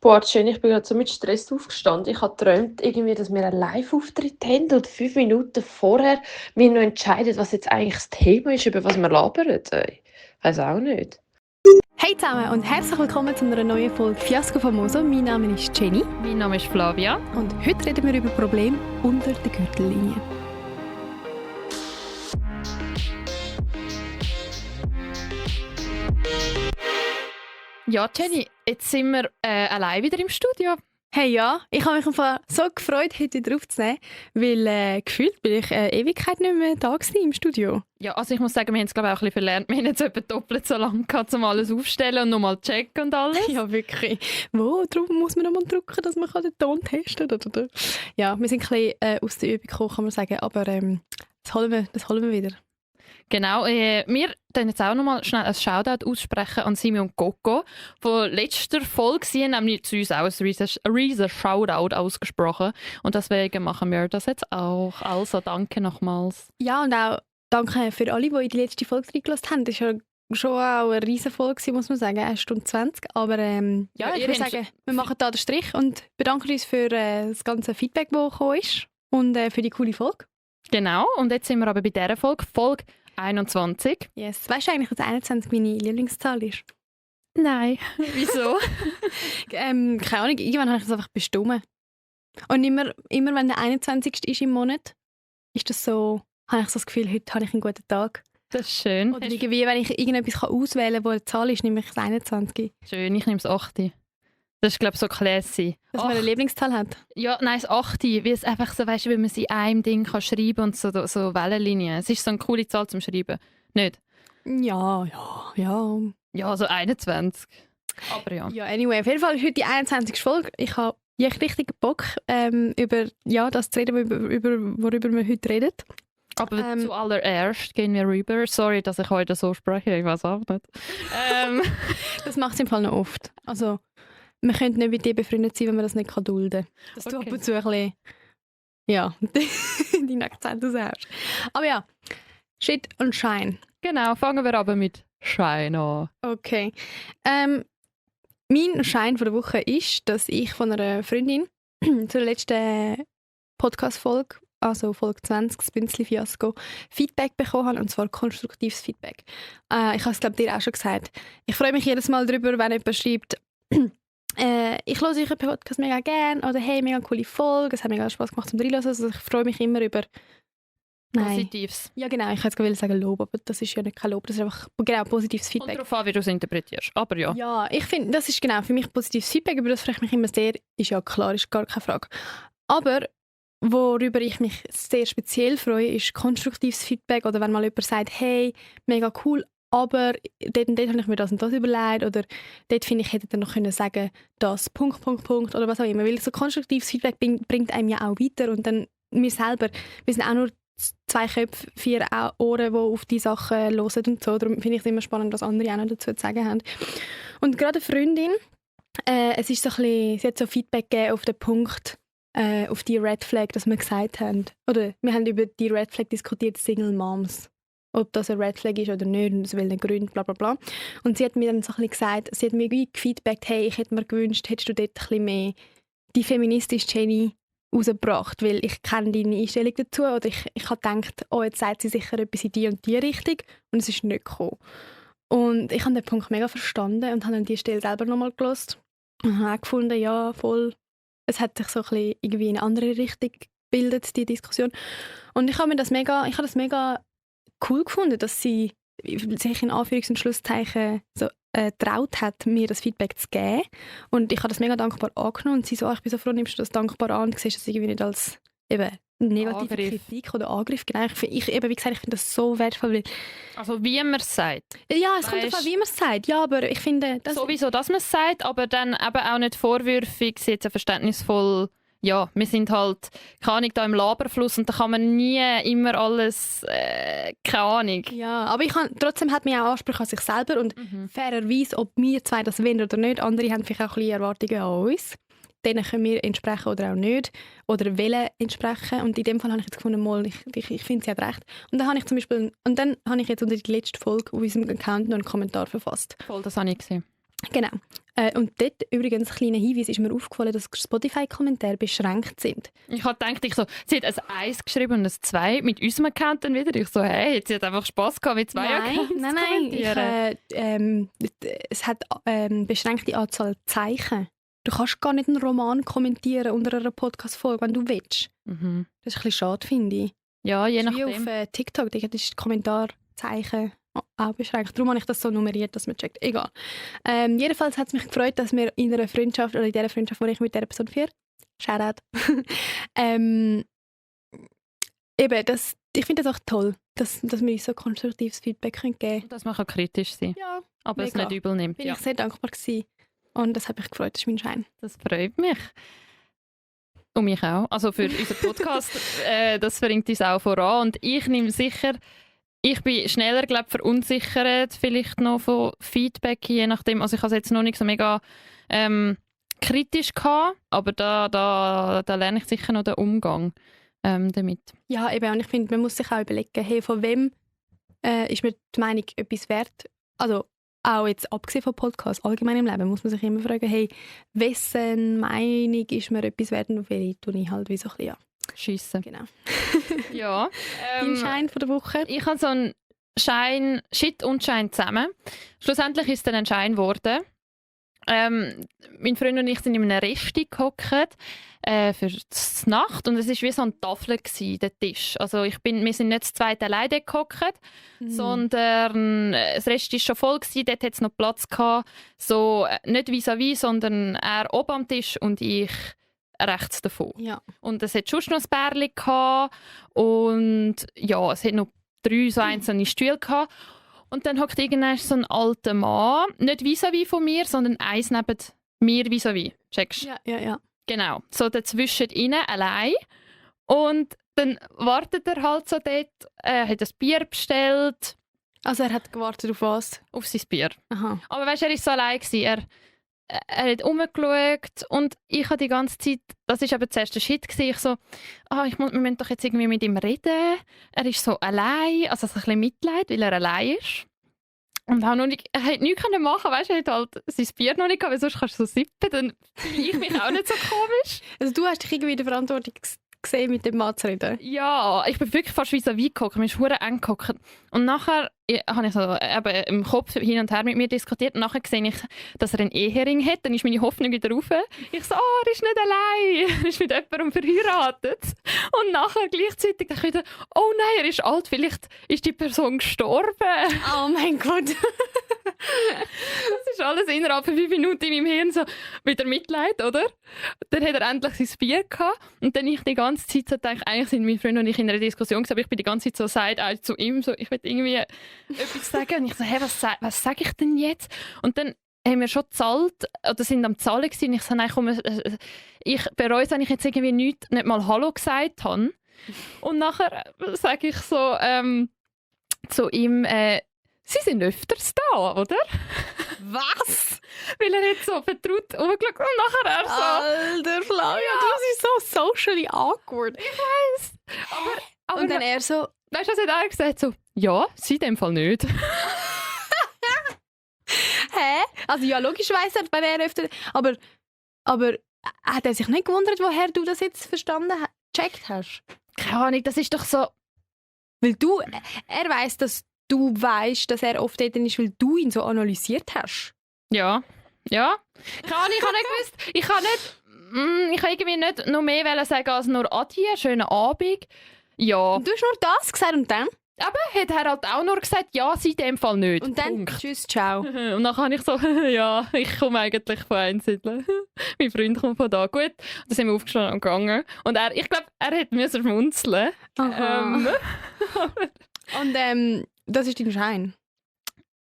Boah, schön, ich bin gerade so mit Stress aufgestanden. Ich habe geträumt, irgendwie, dass wir einen Live-Auftritt haben und 5 Minuten vorher wir noch entscheiden, was jetzt eigentlich das Thema ist, über was wir labern. Ich weiß auch nicht. Hey zusammen und herzlich willkommen zu einer neuen Folge Fiasco Famoso. Mein Name ist Jenny Mein Name ist Flavia. und heute reden wir über Probleme unter der Gürtellinie. Ja, Jenny, jetzt sind wir allein wieder im Studio. Hey ja, ich habe mich einfach so gefreut, heute wieder aufzunehmen, weil gefühlt bin ich eine Ewigkeit nicht mehr da gewesen im Studio. Ja, also ich muss sagen, wir haben es glaube ich auch ein bisschen verlernt. Wir haben jetzt etwa doppelt so lange gehabt, um alles aufzustellen und nochmal checken und alles. Ja, wirklich. Drauf muss man nochmal drücken, dass man den Ton testen kann. Ja, wir sind ein bisschen aus der Übung gekommen, kann man sagen, aber das holen wir wieder. Genau, wir können jetzt auch nochmal schnell ein Shoutout aussprechen an Simi und Coco. Von letzter Folge sie haben nämlich zu uns auch ein riesen Shoutout ausgesprochen. Und deswegen machen wir das jetzt auch. Also danke nochmals. Ja, und auch danke für alle, die in die letzte Folge reingelassen haben. Das war ja schon auch eine riesen Folge, muss man sagen, 1 Stunde 20. Aber ja, ich würde sagen, wir machen da den Strich und bedanken uns für das ganze Feedback, das gekommen ist und für die coole Folge. Genau, und jetzt sind wir aber bei dieser Folge, Folge 21. Yes. Weißt du eigentlich, dass 21 meine Lieblingszahl ist? Nein. Wieso? Keine Ahnung, irgendwann habe ich das einfach bestimmt. Und immer wenn der 21. ist im Monat, ist das so, habe ich so das Gefühl, heute habe ich einen guten Tag. Das ist schön. Oder irgendwie, wenn ich irgendetwas auswählen kann, wo eine Zahl ist, nehme ich das 21. Schön, ich nehme das 8. Das ist, glaube ich, so classy. Dass man eine Lieblingszahl hat. Ja, nein, das 8. Weil es einfach so, weißt du, wie man sie in einem Ding kann schreiben und so Wellenlinien. Es ist so eine coole Zahl zum Schreiben. Nicht? Ja. Ja, so 21. Aber ja. Ja, anyway, auf jeden Fall heute die 21. Folge. Ich habe richtig Bock, über das zu reden, worüber wir heute reden. Aber zuallererst gehen wir rüber. Sorry, dass ich heute so spreche, ich weiß auch nicht. Das macht es im Fall noch oft. Also, man könnte nicht mit dir befreundet sein, wenn man das nicht dulden kann. Dass du ab und zu ein bisschen, ja, deinen Akzent aushältst. Aber ja, Shit und Shine. Genau, fangen wir aber mit Shine an. Okay. Mein Shine von der Woche ist, dass ich von einer Freundin zur letzten Podcast-Folge, also Folge 20, das Bünzli-Fiasko, Feedback bekommen habe, und zwar konstruktives Feedback. Ich habe es, glaube ich, dir auch schon gesagt. Ich freue mich jedes Mal darüber, wenn jemand schreibt, ich höre euren Podcast mega gerne oder hey, mega coole Folge, es hat mega Spass gemacht zum Reinhören. Also ich freue mich immer über Positives. Ja, genau, ich wollte jetzt sagen Lob, aber das ist ja nicht kein Lob, das ist einfach genau positives Feedback. Kommt darauf an, wie du es interpretierst, aber ja. Ja, ich finde, das ist genau für mich positives Feedback, über das freue ich mich immer sehr, ist ja klar, ist gar keine Frage. Aber worüber ich mich sehr speziell freue, ist konstruktives Feedback oder wenn mal jemand sagt, hey, mega cool, aber dort und dort habe ich mir das und das überlegt oder dort finde ich, hätte ich noch können sagen, das Punkt oder was auch immer, weil so konstruktives Feedback bringt einem ja auch weiter und dann wir selber, wir sind auch nur 2 Köpfe, 4 Ohren, die auf die Sachen hören und so. Darum finde ich es immer spannend, was andere auch noch dazu zu sagen haben. Und gerade eine Freundin, es ist so ein bisschen, sie hat so Feedback gegeben auf den Punkt, auf die Red Flag, dass wir gesagt haben. Oder wir haben über die Red Flag diskutiert, Single Moms. Ob das eine Red Flag ist oder nicht und aus welchen Gründen, bla bla bla. Und sie hat mir dann so ein bisschen gesagt, sie hat mir gefeedbackt, hey, ich hätte mir gewünscht, hättest du dort ein bisschen mehr die feministische Jenny rausgebracht, weil ich kenne deine Einstellung dazu oder ich habe gedacht, oh, jetzt sagt sie sicher etwas in die und die Richtung und es ist nicht gekommen. Und ich habe den Punkt mega verstanden und habe dann die Stelle selber nochmal gehört und habe auch gefunden, ja, voll, es hat sich so ein bisschen irgendwie in eine andere Richtung gebildet, die Diskussion. Und ich habe das mega cool gefunden, dass sie sich in Anführungs- und Schlusszeichen so getraut hat, mir das Feedback zu geben. Und ich habe das mega dankbar angenommen. Und sie so, ich bin so froh, nimmst du das dankbar an und siehst das irgendwie nicht als eben negative Kritik oder Angriff. Genau, wie gesagt, ich finde das so wertvoll. Weil also wie man es sagt. Ja, es kommt davon, wie man es sagt. Ja, aber ich finde... Sowieso, dass man es sagt, aber dann eben auch nicht vorwürfig, sie jetzt verständnisvoll... Ja, wir sind halt, keine Ahnung, da im Laberfluss und da kann man nie immer alles, keine Ahnung. Ja, aber trotzdem hat man auch Anspruch an sich selber und fairerweise, ob wir zwei das wollen oder nicht, andere haben vielleicht auch ein bisschen Erwartungen an uns. Denen können wir entsprechen oder auch nicht. Oder wollen entsprechen. Und in dem Fall habe ich jetzt gefunden, mal, ich finde, sie hat recht. Und dann habe ich jetzt unter die letzte Folge auf unserem Account noch einen Kommentar verfasst. Voll, das habe ich gesehen. Genau. Und dort übrigens, ein kleiner Hinweis, ist mir aufgefallen, dass Spotify-Kommentare beschränkt sind. Ich habe gedacht, sie hat ein 1 geschrieben und ein 2 mit unserem Account dann wieder. Ich so, hey, jetzt hat einfach Spass gehabt, mit 2 Accounts Nein. Es hat beschränkte Anzahl Zeichen. Du kannst gar nicht einen Roman kommentieren unter einer Podcast-Folge, wenn du willst. Mhm. Das ist ein bisschen schade, finde ich. Ja, je Das ist nachdem. wie auf TikTok, da ist die Kommentarzeichen auch beschränkt. Darum habe ich das so nummeriert, dass man checkt. Egal. Jedenfalls hat es mich gefreut, dass wir in einer Freundschaft, oder in dieser Freundschaft, die ich mit dieser Person führe, Shoutout, ich finde das auch toll, dass wir uns so konstruktives Feedback geben können. Dass man kritisch sein kann, Ja, aber es mega. nicht übel nimmt. Bin Ja. ich sehr dankbar gewesen. Und das hat mich gefreut, das ist mein Schein. Das freut mich. Und mich auch. Also für unseren Podcast, das bringt uns auch voran. Und ich nehme sicher, ich bin schneller, glaube verunsichert, vielleicht noch von Feedback, je nachdem. Also ich habe es jetzt noch nicht so mega kritisch gehabt, aber da lerne ich sicher noch den Umgang damit. Ja, eben, und ich finde, man muss sich auch überlegen, hey, von wem ist mir die Meinung etwas wert? Also auch jetzt abgesehen vom Podcast, allgemein im Leben, muss man sich immer fragen, hey, wessen Meinung ist mir etwas wert und auf welche tue ich halt wie so ein bisschen, ja. Schiessen. Genau. Ja. Dein Schein von der Woche? Ich habe so einen Schein, Shit und Schein zusammen. Schlussendlich ist es dann ein Schein geworden. Mein Freund und ich sind in einem Resti gehockt für die Nacht und es war wie so eine Tafel, der Tisch. Also wir sind nicht das zweite alleine dort gehockt, sondern das Rest war schon voll, dort hatte es noch Platz gehabt. So, nicht vis-à-vis, sondern er oben am Tisch und ich rechts davon. Ja. Und es hat schon noch ein Bärli gehabt und ja, es hat noch 3 so einzelne Stühle gehabt. Und dann hockt irgendwann so ein alter Mann, nicht vis-à-vis von mir, sondern eins neben mir vis-à-vis. Checkst? Ja. Genau. So dazwischen innen, allein. Und dann wartet er halt so dort, hat ein Bier bestellt. Also er hat gewartet auf was? Auf sein Bier. Aha. Aber weißt du, er war so allein gewesen. Er hat rumgeschaut und ich habe die ganze Zeit, das war eben zuerst der Shit, ich so, wir müssen doch jetzt irgendwie mit ihm reden. Er ist so allein, also so ein bisschen Mitleid, weil er allein ist. Und auch noch nicht, er hat nichts machen können, weißt du, er hat halt sein Bier noch nicht gehabt, weil sonst kannst du so sippen, dann fühle ich mich auch nicht so komisch. Also du hast dich irgendwie in der Verantwortung gesehen, mit dem Mann zu reden? Ja, ich bin wirklich fast vis-à-vis gehockt, mir ist verdammt eng gehockt. Und nachher habe ich so eben im Kopf hin und her mit mir diskutiert und nachher sehe ich, dass er einen Ehering hat, dann ist meine Hoffnung wieder rauf. Ich so, er ist nicht allein, er ist mit jemandem verheiratet. Und nachher gleichzeitig dachte ich wieder, oh nein, er ist alt, vielleicht ist die Person gestorben. Oh mein Gott. Das ist alles innerhalb von 5 Minuten in meinem Hirn so wieder Mitleid, oder? Dann hat er endlich sein Bier gehabt und dann ich die ganze Zeit so gedacht, eigentlich sind meine Freunde und ich in einer Diskussion gewesen, aber ich bin die ganze Zeit so side-eye zu ihm, so, ich will irgendwie etwas sagen und ich so, hey, was sage ich denn jetzt? Und dann haben wir schon gezahlt, oder sind am Zahlen gewesen, und ich so, nein, komm, ich bereue es, wenn ich jetzt irgendwie nicht mal Hallo gesagt habe. Und nachher sage ich so zu ihm, Sie sind öfters da, oder? Was? Weil er hat so vertraut rumgeschaut und nachher er so... Alter Flavia, du bist so socially awkward. Ich weiss. Aber Und dann er so... weißt du, was hat er gesagt? So, ja, sie in dem Fall nicht. Hä? Also ja, logisch weiss er, wenn er öfter... Aber hat er sich nicht gewundert, woher du das jetzt gecheckt hast? Keine Ahnung, das ist doch so... Weil er weiss, dass du weißt, dass er oft dort ist, weil du ihn so analysiert hast. Ja. Keine Ahnung, ich habe nicht gewusst. Ich habe irgendwie nicht noch mehr sagen als nur Adi, schönen Abend. Ja. Und du hast nur das gesagt und dann? Aber hat er halt auch nur gesagt, ja, sie in dem Fall nicht. Und dann, Punkt. tschüss, ciao. Und dann habe ich so, ja, ich komme eigentlich von Einsiedeln. Mein Freund kommt von da. Gut, dann sind wir aufgestanden und gegangen. Und ich glaube, er hätte müssen schmunzeln. Und das ist dein Schein?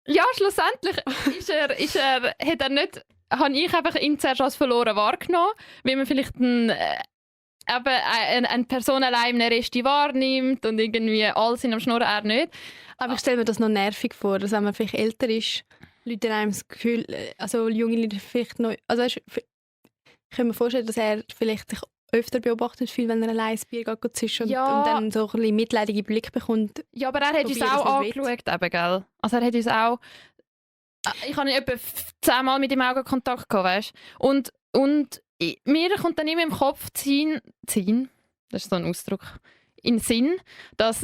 Ja, schlussendlich habe ich einfach ihn zuerst als verloren wahrgenommen, wie man vielleicht eine Person allein in einem Resti wahrnimmt und irgendwie alles in einem Schnurren, er nicht. Aber ich stelle mir das noch nervig vor, dass wenn man vielleicht älter ist, Leute einem das Gefühl, also junge Leute vielleicht noch, also ich kann mir vorstellen, dass er vielleicht sich öfter beobachtet fühlt, wenn er allein ein Bier geht zischen und dann so ein bisschen mitleidige Blick bekommt. Ja, aber er hat uns auch angeschaut, eben, gell? Also er hat uns auch Ich habe etwa 10 Mal mit ihm Augenkontakt gehabt, weißt du? Und mir kommt dann immer im Kopf ziehen, das ist so ein Ausdruck, in den Sinn, dass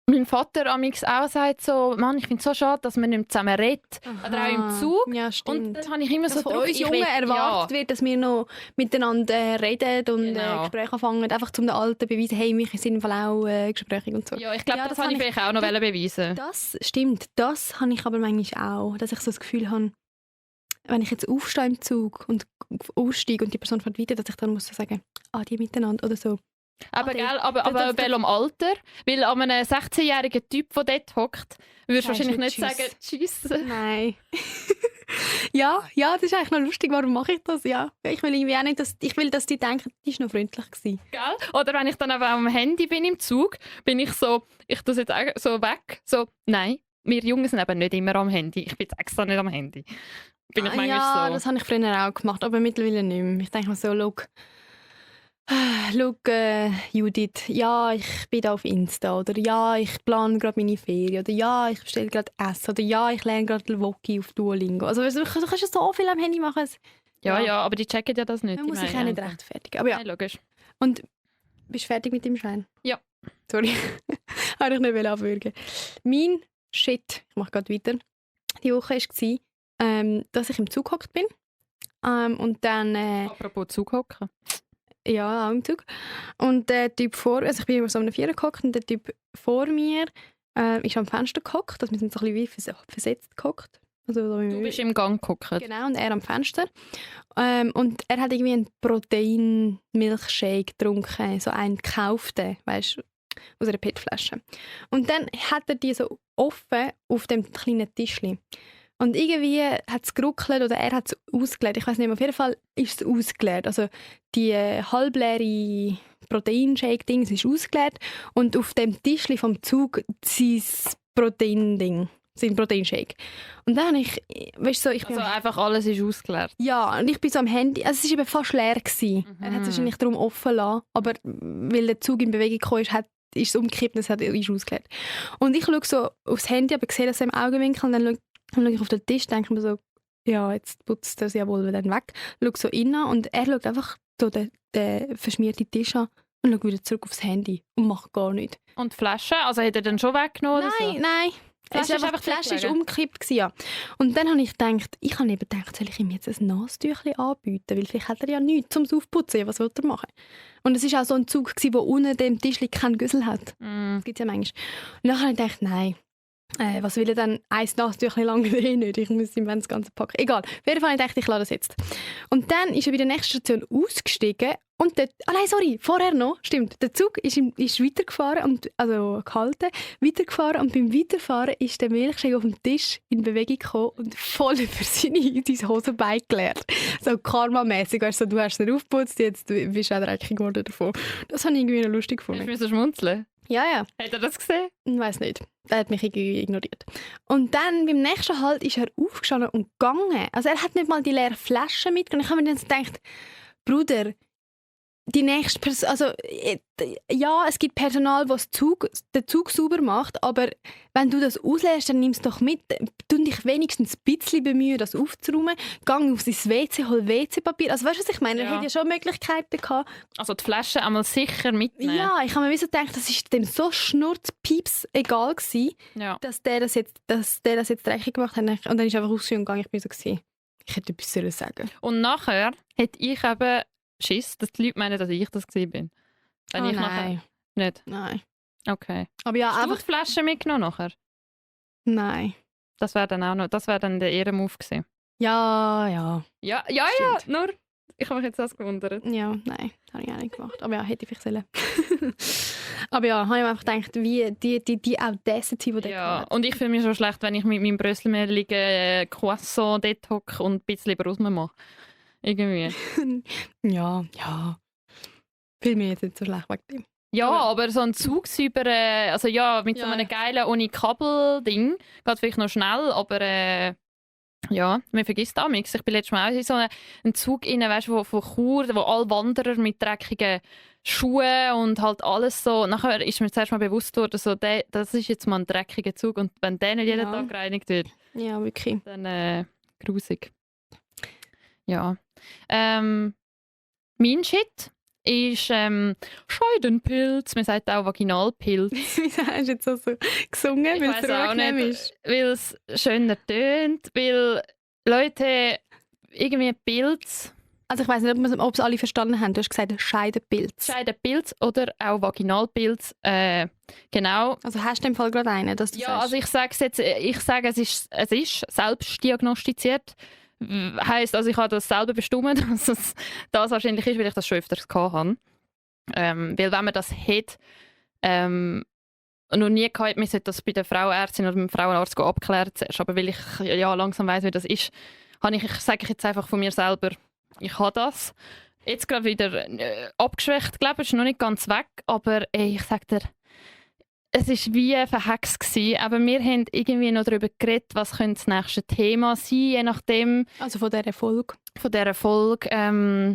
mein Vater amix auch sagt so, Mann, ich finde es so schade, dass man nicht mehr zusammen redet. Oder auch im Zug. Ja, Und stimmt. dann habe ich immer Dass so von Druck, uns Jungen erwartet wird, dass wir noch miteinander reden und Genau. Gespräche anfangen, einfach zum den Alten beweisen, hey, wir sind im Fall auch gesprächig und so. Ja, ich glaube, Ja, das das habe ich habe vielleicht auch noch beweisen. Das stimmt, das habe ich aber manchmal auch, dass ich so das Gefühl habe, wenn ich jetzt aufstehe im Zug und aussteige und die Person fährt weiter, dass ich dann muss so sagen, die miteinander oder so. Aber, Adi, gell, aber das- welchem Alter? Weil an einem 16-jährigen Typ, der dort hockt, würdest du Sagst wahrscheinlich du nicht Tschüss. sagen «Tschüss». Nein. ja, das ist eigentlich noch lustig. Warum mache ich das? Ja, ich will irgendwie auch nicht, dass die denken, die war noch freundlich gewesen. Gell? Oder wenn ich dann aber am Handy bin im Zug, bin ich so, ich tue es jetzt auch so weg, so «Nein, wir Jungen sind eben nicht immer am Handy. Ich bin jetzt extra nicht am Handy.» Bin ich manchmal Ja, so. das habe ich früher auch gemacht, aber mittlerweile nicht mehr. Ich denke mir so, schau, Judith, ja, ich bin da auf Insta oder ja, ich plane gerade meine Ferien oder ja, ich bestelle gerade Essen oder ja, ich lerne gerade Woki auf Duolingo. Also du kannst ja so viel am Handy machen. Ja, aber die checken ja das nicht. Man die muss sich auch meinen nicht einfach. rechtfertigen. Aber ja, Nein, logisch. und bist du fertig mit dem Schein? Ja. Sorry, habe ich nicht abwürgen. Mein Shit, ich mache gerade weiter, die Woche war, dass ich im Zug gehockt bin. Und dann... Apropos Zug hocken. Ja, auch im Zug. Und der Typ also ich bin immer so an einem Vierer gehockt und der Typ vor mir ist am Fenster gehockt. Also wir sind so ein bisschen wie versetzt gehockt. Also, so Du bist im Gang gehockt. Genau, und er am Fenster. Und er hat irgendwie einen Protein-Milkshake getrunken, so einen gekauften, weißt du, aus einer PET-Flasche. Und dann hat er die so offen auf dem kleinen Tischli. Und irgendwie hat es geruckelt oder er hat es ausgeleert. Ich weiß nicht mehr. Auf jeden Fall ist es ausgeleert. Also die halbleere Proteinshake-Ding ist ausgeleert. Und auf dem Tischli vom Zug sein Protein-Ding. Sein Proteinshake. Und dann habe ich, weißt du, so, ich bin Also einfach alles ist ausgeleert. ja, und ich bin so am Handy. Also es war eben fast leer gewesen. Er hat es wahrscheinlich darum offen lassen. Aber weil der Zug in Bewegung kam, ist es umgekippt und es ist ausgeleert. Und ich schaue so aufs Handy, aber sehe das so im Augenwinkel und dann schaue ich auf den Tisch, denke mir so, ja, jetzt putzt er es ja wohl dann weg. Schaue so rein und er schaut einfach so den verschmierten Tisch an und schaut wieder zurück aufs Handy und macht gar nichts. Und die Flasche? Also hat er dann schon weggenommen? oder so? Nein. Die Flasche ist einfach Die Flasche ist weggelegen. umgekippt gewesen, ja. Und dann habe ich gedacht, soll ich ihm jetzt ein Nasentüchchen anbieten? Weil vielleicht hat er ja nichts zum Aufputzen. Ja, was will er machen? Und es war auch so ein Zug, der unter dem Tischli keinen Güssel hat. Mm. Das gibt es ja manchmal. Und dann habe ich gedacht, nein. Was will er dann? Ein Nasentüchchen lang nicht. Ich muss ihm das Ganze packen. Egal. Auf jeden Fall habe ich gedacht, ich lasse das jetzt. Und dann ist er bei der nächsten Station ausgestiegen. Und vorher noch, stimmt, der Zug ist weitergefahren, also gehalten, weitergefahren und beim Weiterfahren ist der Milchshake auf dem Tisch in Bewegung gekommen und voll über sein Hosenbein geleert. So karmamässig, weißt du, du hast es nicht aufgeputzt, jetzt bist du auch dreckig geworden davon. Das habe ich irgendwie noch lustig Ich gefunden. muss schmunzeln. Ja. Hat er das gesehen? Ich weiss nicht. Er hat mich irgendwie ignoriert. Und dann beim nächsten Halt ist er aufgestanden und gegangen. Also er hat nicht mal die leere Flasche mitgenommen. Ich habe mir dann gedacht, Bruder, die nächste Person, also ja, es gibt Personal, das den Zug sauber macht, aber wenn du das auslässt, dann nimm es doch mit. Tu dich wenigstens ein bisschen bemühen, das aufzuräumen. Gang auf sein WC, hol WC-Papier. Also weißt du, was ich meine? Er Ja. hätte ja schon Möglichkeiten gehabt. Also die Flasche einmal sicher mitnehmen. Ja, ich habe mir so gedacht, das ist dem so schnurzpieps egal gewesen, Ja. dass der das jetzt dreckig gemacht hat. Und dann ist er einfach ausgegangen und gegangen. Ich bin so gewesen, ich hätte etwas sagen sollen. Und nachher hätte ich eben Schiss, dass die Leute meinen, dass ich das gewesen bin. Wenn ich nachher... nein. Nicht? Nein. Okay. Aber ja, Hast du einfach... die Flasche mitgenommen nachher? Nein. Das wäre dann auch noch... Das wäre dann der Ehrenmove gewesen. Ja. Ja, Stimmt. nur... Ich habe mich jetzt das gewundert. Ja, nein, das habe ich auch nicht gemacht. Aber ja, hätte ich vielleicht sollen. Aber ja, habe ich mir einfach gedacht, wie die Audacity, die der Ja, hat. und ich fühle mich schon schlecht, wenn ich mit meinem brösselmehligen Croissant dort hocke und ein bisschen Brusme mache. Irgendwie. Ja. Fühle mich jetzt nicht so schlecht wegen dem. Ja, Aber- aber so ein Zug also ja, mit so Ja. einem geilen ohne Kabel-Ding geht vielleicht noch schnell, aber ja, man vergisst auch nichts. Ich bin letztes Mal auch in so einem Zug rein, weißt, von Chur, wo alle Wanderer mit dreckigen Schuhe und halt alles so. Nachher ist mir zuerst mal bewusst worden, so, das ist jetzt mal ein dreckiger Zug und wenn der nicht jeden Tag gereinigt wird, Ja, wirklich. dann grusig. Ja. Mein Shit ist Scheidenpilz. Man sagt auch Vaginalpilz. Wieso hast du jetzt so gesungen, weil es weiss auch unangenehm nicht, ist? weil es schöner tönt, weil Leute irgendwie Pilz, Also ich weiss nicht, ob es alle verstanden haben. Du hast gesagt Scheidenpilz. Scheidenpilz oder auch Vaginalpilz. Genau. Also hast du im Fall gerade einen, dass du Ja, sagst? also ich sage, es ist selbst diagnostiziert. Heisst, also ich habe das selber bestimmt, dass es das wahrscheinlich ist, weil ich das schon öfters gehabt habe. Weil wenn man das hat, noch nie gehabt, man sollte das bei der Frauenärztin oder beim Frauenarzt abklären zuerst. Aber weil ich langsam weiss, wie das ist, sage ich jetzt einfach von mir selber, ich habe das. Jetzt gerade wieder abgeschwächt, glaube ich, ist noch nicht ganz weg, aber ich sage dir, es war wie verhext gewesen, aber wir haben irgendwie noch darüber geredet, was könnte das nächste Thema sein, je nachdem. Also von dieser Folge? Von dieser Folge.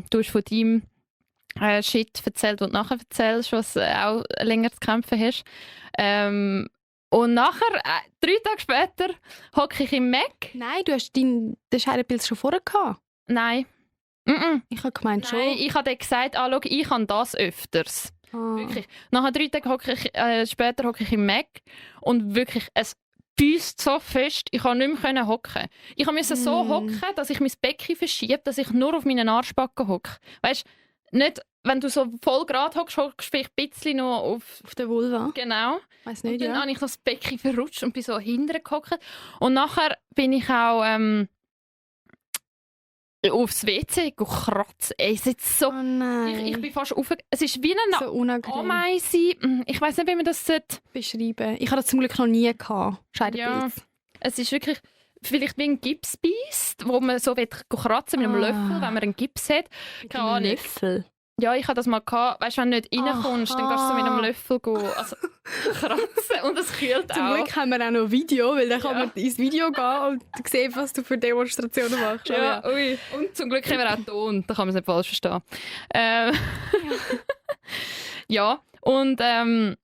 Du hast von deinem Shit erzählt, und nachher erzählst, was auch länger zu kämpfen hast. Und nachher, 3 Tage später, hocke ich im Mac. Nein, du hast den Scheidenpilz schon vorher gehabt. Nein. Ich habe gemeint schon. Nein, ich habe dann gesagt, schau, ich habe das öfters. Wirklich. Nachher 3 Tage später hocke ich im Mac und wirklich, es büsst so fest, ich konnte nicht mehr hocken. Ich musste so hocken, dass ich mein Becken verschiebe, dass ich nur auf meinen Arschbacken hocke. Weißt du, nicht, wenn du so voll gerade hockst du vielleicht ein bisschen noch auf der Vulva? Genau. Weiss nicht, und dann ja. habe ich das Becken verrutscht und bin so hinten gehockt. Und nachher bin ich auch aufs WC kratzen. Es ist so... Oh nein. Ich bin fast auf... Es ist wie eine so unangenehm. Ameise. Ich weiss nicht, wie man das beschreiben. Ich habe das zum Glück noch nie gehabt. Scheidenpilz. Ja, es ist wirklich vielleicht wie ein Gips beißt, wo man so kratzen mit einem Löffel, wenn man einen Gips hat. Keine Ahnung. Löffel? Ja, ich hatte das mal gehabt. Weißt du, wenn du nicht reinkommst, dann kannst du so mit einem Löffel kratzen und es kühlt Zum auch. Glück haben wir auch noch ein Video, weil dann kann man ins Video gehen und sehen, was du für Demonstrationen machst. Ja, ui. Und zum Glück haben wir auch Ton, da kann man es nicht falsch verstehen. Ja, und dein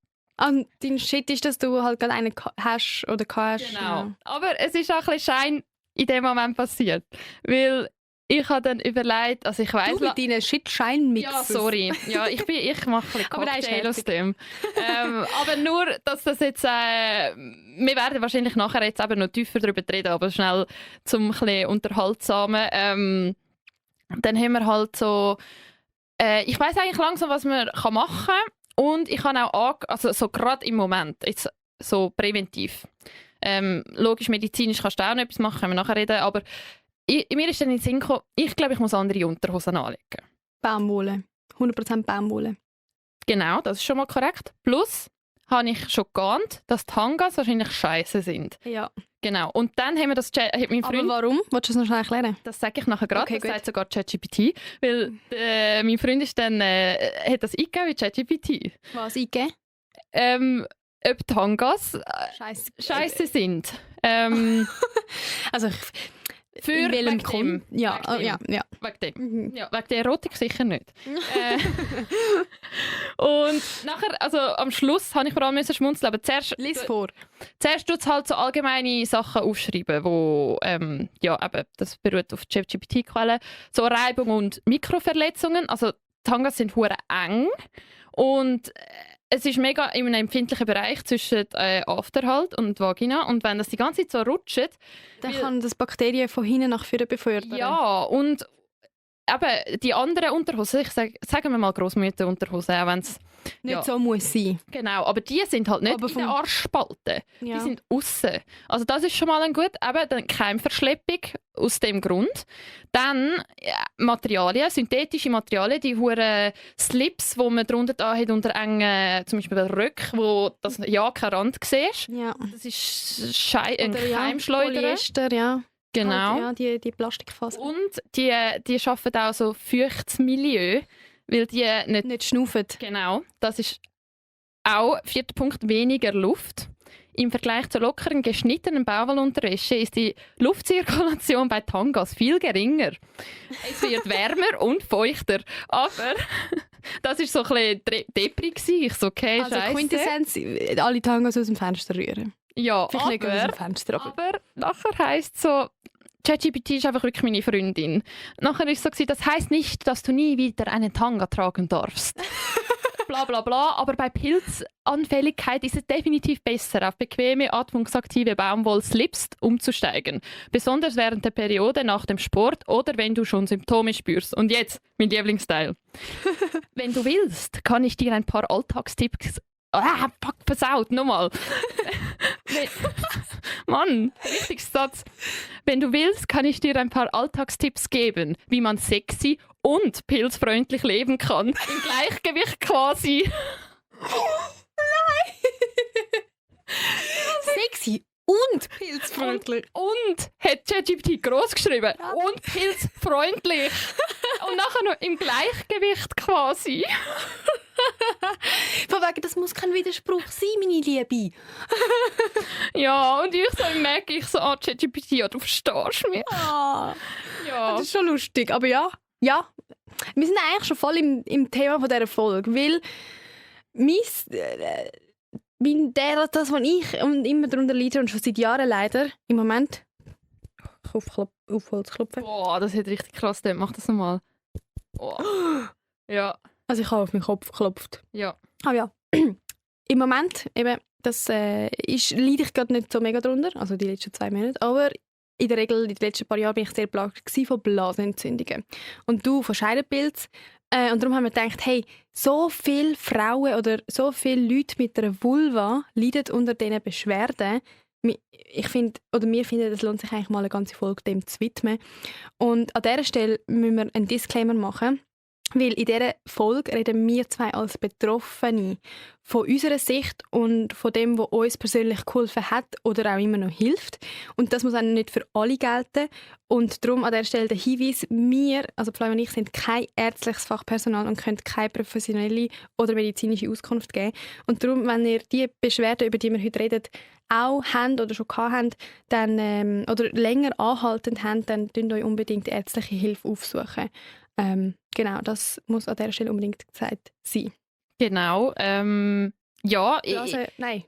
Shit ist, dass du halt gerade einen hast oder hast. genau. Ja. Aber es ist auch ein bisschen Schein in dem Moment passiert. Weil ich habe dann überlegt, also ich weiss... Du mit deinen Shit-Schein-Mixes. Ja, sorry. Ja, ich mache ein bisschen Cocktail aus dem. Aber nur, dass das jetzt... wir werden wahrscheinlich nachher jetzt eben noch tiefer darüber reden, aber schnell zum ein bisschen unterhaltsamen. Dann haben wir halt so... ich weiss eigentlich langsam, was man machen kann. Und ich habe auch also so gerade im Moment, jetzt so präventiv. Logisch, medizinisch kannst du auch noch etwas machen, können wir nachher reden, aber mir ist dann in den Sinn gekommen, ich glaube, ich muss andere Unterhosen anlegen. Baumwolle. 100% Baumwolle. Genau, das ist schon mal korrekt. Plus habe ich schon geahnt, dass Tangas wahrscheinlich scheiße sind. Ja. Genau. Und dann haben wir das hat mein Freund... Aber warum? Willst du es noch schnell erklären? Das sage ich nachher gerade. Okay, das gut. sagt sogar ChatGPT. Weil mein Freund ist dann, hat das eingegeben wie ChatGPT. Was eingegeben? Ob Tangas scheiße sind. Also für in welchem wegen dem. Ja, Wegen dem. ja. Wegen dem. Mhm. Ja, wegen der Erotik sicher nicht. Und nachher, also am Schluss habe ich vor allem schmunzeln, aber zuerst... Lies vor. Zuerst tut es halt so allgemeine Sachen aufschreiben, wo, ja, eben, das beruht auf ChatGPT-Quellen, so Reibung und Mikroverletzungen. Also Tangas sind hure eng und es ist mega in einem empfindlichen Bereich zwischen After und Vagina, und wenn das die ganze Zeit so rutscht... Dann kann das Bakterien von hinten nach vorne befördern. Ja, und eben die anderen Unterhosen, sagen wir mal Grossmütter-Unterhosen, auch wenn es nicht so muss sein. Genau, aber die sind halt nicht Aber in den Arschspalten. Ja. Die sind aussen. Also das ist schon mal ein gut. Eben dann Keimverschleppung aus dem Grund. Dann Materialien, synthetische Materialien, die hure Slips, die man drunter da hat unter engen, zum Beispiel Röcken, wo das ja kein Rand siehst. Ja. Das ist ein Oder Keimschleuder. Polyester, ja. Genau. Halt, ja, die Plastikfaser. Und die arbeiten auch so feuchtes Milieu, weil die Nicht schnaufen. Genau, das ist auch 4. Punkt, weniger Luft. Im Vergleich zur lockeren, geschnittenen Bauwellunterwäsche ist die Luftzirkulation bei Tangas viel geringer. Es wird wärmer und feuchter. Aber Das war so ein bisschen Depri gewesen. Ich so, okay, Also scheisse. Quintessenz, alle Tangos aus dem Fenster rühren. Ja, Vielleicht nicht aus aber, dem Fenster, aber... aber nachher heisst es so, ChatGPT ist einfach wirklich meine Freundin. Nachher ist es so gewesen, das heisst nicht, dass du nie wieder einen Tanga tragen darfst. Bla bla bla. Aber bei Pilzanfälligkeit ist es definitiv besser, auf bequeme, atmungsaktive Baumwollslips umzusteigen. Besonders während der Periode nach dem Sport oder wenn du schon Symptome spürst. Und jetzt, mein Lieblingsteil. Wenn du willst, kann ich dir ein paar Alltagstipps... fuck, versaut, nochmal. Mann, wichtigster Satz. Wenn du willst, kann ich dir ein paar Alltagstipps geben, wie man sexy und pilzfreundlich leben kann. Im Gleichgewicht quasi. Sexy und pilzfreundlich. Und hat ChatGPT gross geschrieben. Und pilzfreundlich. Und nachher noch im Gleichgewicht quasi. Von wegen, das muss kein Widerspruch sein, meine Liebe. Ja, und ich so im Mac, ich so, ChatGPT, ja, du verstehst mich. Ah, Ja. das ist schon lustig, aber ja. Wir sind eigentlich schon voll im Thema von dieser Folge, weil das, was ich immer darunter leide und schon seit Jahren leider, im Moment, auf Holz klopfen. Boah, das hat richtig krass, mach das nochmal. Oh. Ja, Also ich habe auf meinen Kopf geklopft. ja. Aber ja, im Moment eben, das leide ich gerade nicht so mega drunter, also die letzten 2 Monate, aber in der Regel, in den letzten paar Jahren, bin ich sehr plagt von Blasenentzündungen. Und du von Scheidenpilz. Und darum haben wir gedacht, hey, so viele Frauen oder so viele Leute mit einer Vulva leiden unter diesen Beschwerden. Wir finden, es lohnt sich eigentlich mal eine ganze Folge dem zu widmen. Und an dieser Stelle müssen wir einen Disclaimer machen. Weil in dieser Folge reden wir zwei als Betroffene von unserer Sicht und von dem, was uns persönlich geholfen hat oder auch immer noch hilft. Und das muss auch nicht für alle gelten. Und darum an dieser Stelle der Hinweis, wir, also Flavia und ich, sind kein ärztliches Fachpersonal und können keine professionelle oder medizinische Auskunft geben. Und darum, wenn ihr die Beschwerden, über die wir heute reden, auch habt oder schon gehabt habt, dann, oder länger anhaltend habt, dann tun euch unbedingt ärztliche Hilfe aufsuchen. Genau, das muss an dieser Stelle unbedingt gesagt sein. Genau. Ja,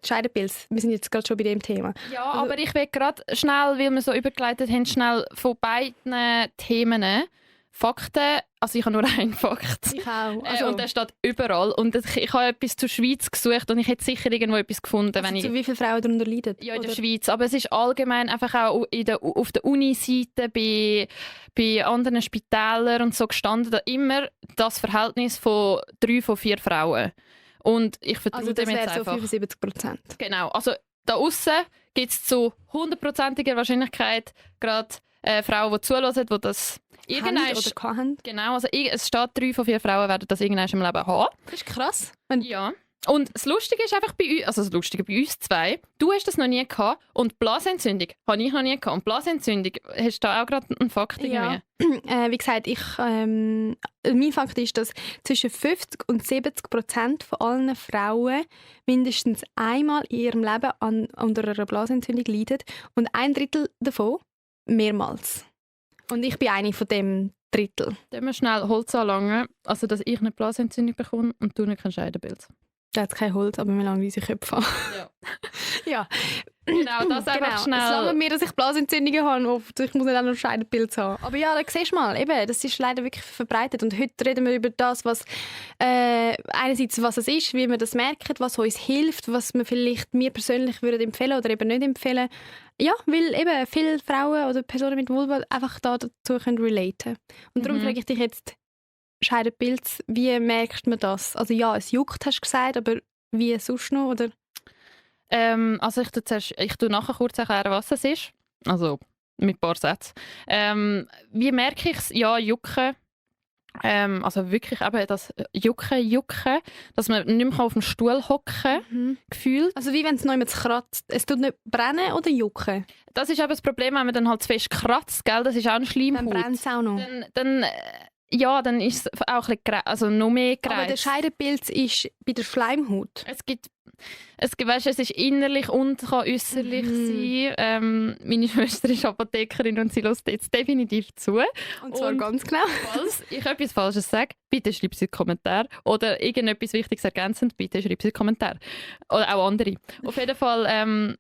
Scheidenpilz. Wir sind jetzt gerade schon bei dem Thema. ja, aber ich will gerade schnell, weil wir so übergeleitet haben, schnell von beiden Themen Fakten. Also ich habe nur einen Fakt. Ich auch. Und der steht überall. Und ich habe etwas zur Schweiz gesucht und ich hätte sicher irgendwo etwas gefunden. Also wenn zu wie viele Frauen darunter leiden? Ja, in der Schweiz. Aber es ist allgemein einfach auch auf der Uni-Seite, bei anderen Spitälern und so gestanden, da immer das Verhältnis von 3 von 4 Frauen. Und ich vertraue Also das dem jetzt wäre so einfach. 75%. Genau. Also da aussen gibt es zu 100%iger Wahrscheinlichkeit gerade Frauen, die zuhören, die das irgendwann... Oder haben. Genau, also es steht, 3 von 4 Frauen werden das irgendwann im Leben haben. Das ist krass. Ja. Und das Lustige ist einfach bei uns, also das Lustige bei uns zwei, du hast das noch nie gehabt und Blasenentzündung habe ich noch nie gehabt. Und Blasenentzündung, hast du da auch gerade einen Fakt irgendwie? Ja. Wie gesagt, mein Fakt ist, dass zwischen 50% und 70% von allen Frauen mindestens einmal in ihrem Leben unter einer Blasenentzündung leiden und 1/3 davon mehrmals. Und ich bin eine von dem Drittel. Dann wir schnell Holz anlangen, also dass ich eine Blasenentzündung bekomme und du nicht kein Scheidenpilz. Da hat kein Holz, aber wir lange unsere Köpfe an. Ja. Ja. Genau, das einfach schnell. Es langt mir, dass ich Blasenentzündungen habe. Oft. Ich muss nicht auch noch Scheidenpilz haben. Aber ja, da siehst du mal, eben, das ist leider wirklich verbreitet. Und heute reden wir über das, was einerseits was es ist, wie wir das merken, was uns hilft, was wir vielleicht mir persönlich würden empfehlen oder eben nicht empfehlen. Ja, weil eben viele Frauen oder Personen mit Vulva einfach dazu können relaten. Und darum frage ich dich jetzt, Scheidenpilz, wie merkt man das? Also ja, es juckt, hast du gesagt, aber wie sonst noch? Oder? Also ich tue nachher kurz erklären, was es ist. Also mit ein paar Sätzen. Wie merke ich es? Ja, jucken. Also wirklich eben das Jucken, dass man nicht mehr auf dem Stuhl hocken gefühlt. Also wie wenn es noch jemand kratzt. Es tut nicht brennen oder jucken? Das ist eben das Problem, wenn man dann halt zu fest kratzt, gell? Das ist auch ein Schleimhaut. Dann brennt es auch noch. Dann ist es auch ein bisschen, also noch mehr gereizt. Aber der Scheidenpilz ist bei der Schleimhaut. Es gibt Weißt, es ist innerlich und kann äußerlich sein. Meine Schwester ist Apothekerin und sie hört jetzt definitiv zu. Und zwar ganz genau. Falls ich etwas Falsches sage, bitte schreib es in den Kommentar. Oder irgendetwas Wichtiges ergänzend, bitte schreib es in den Kommentar. Oder auch andere. Auf jeden Fall,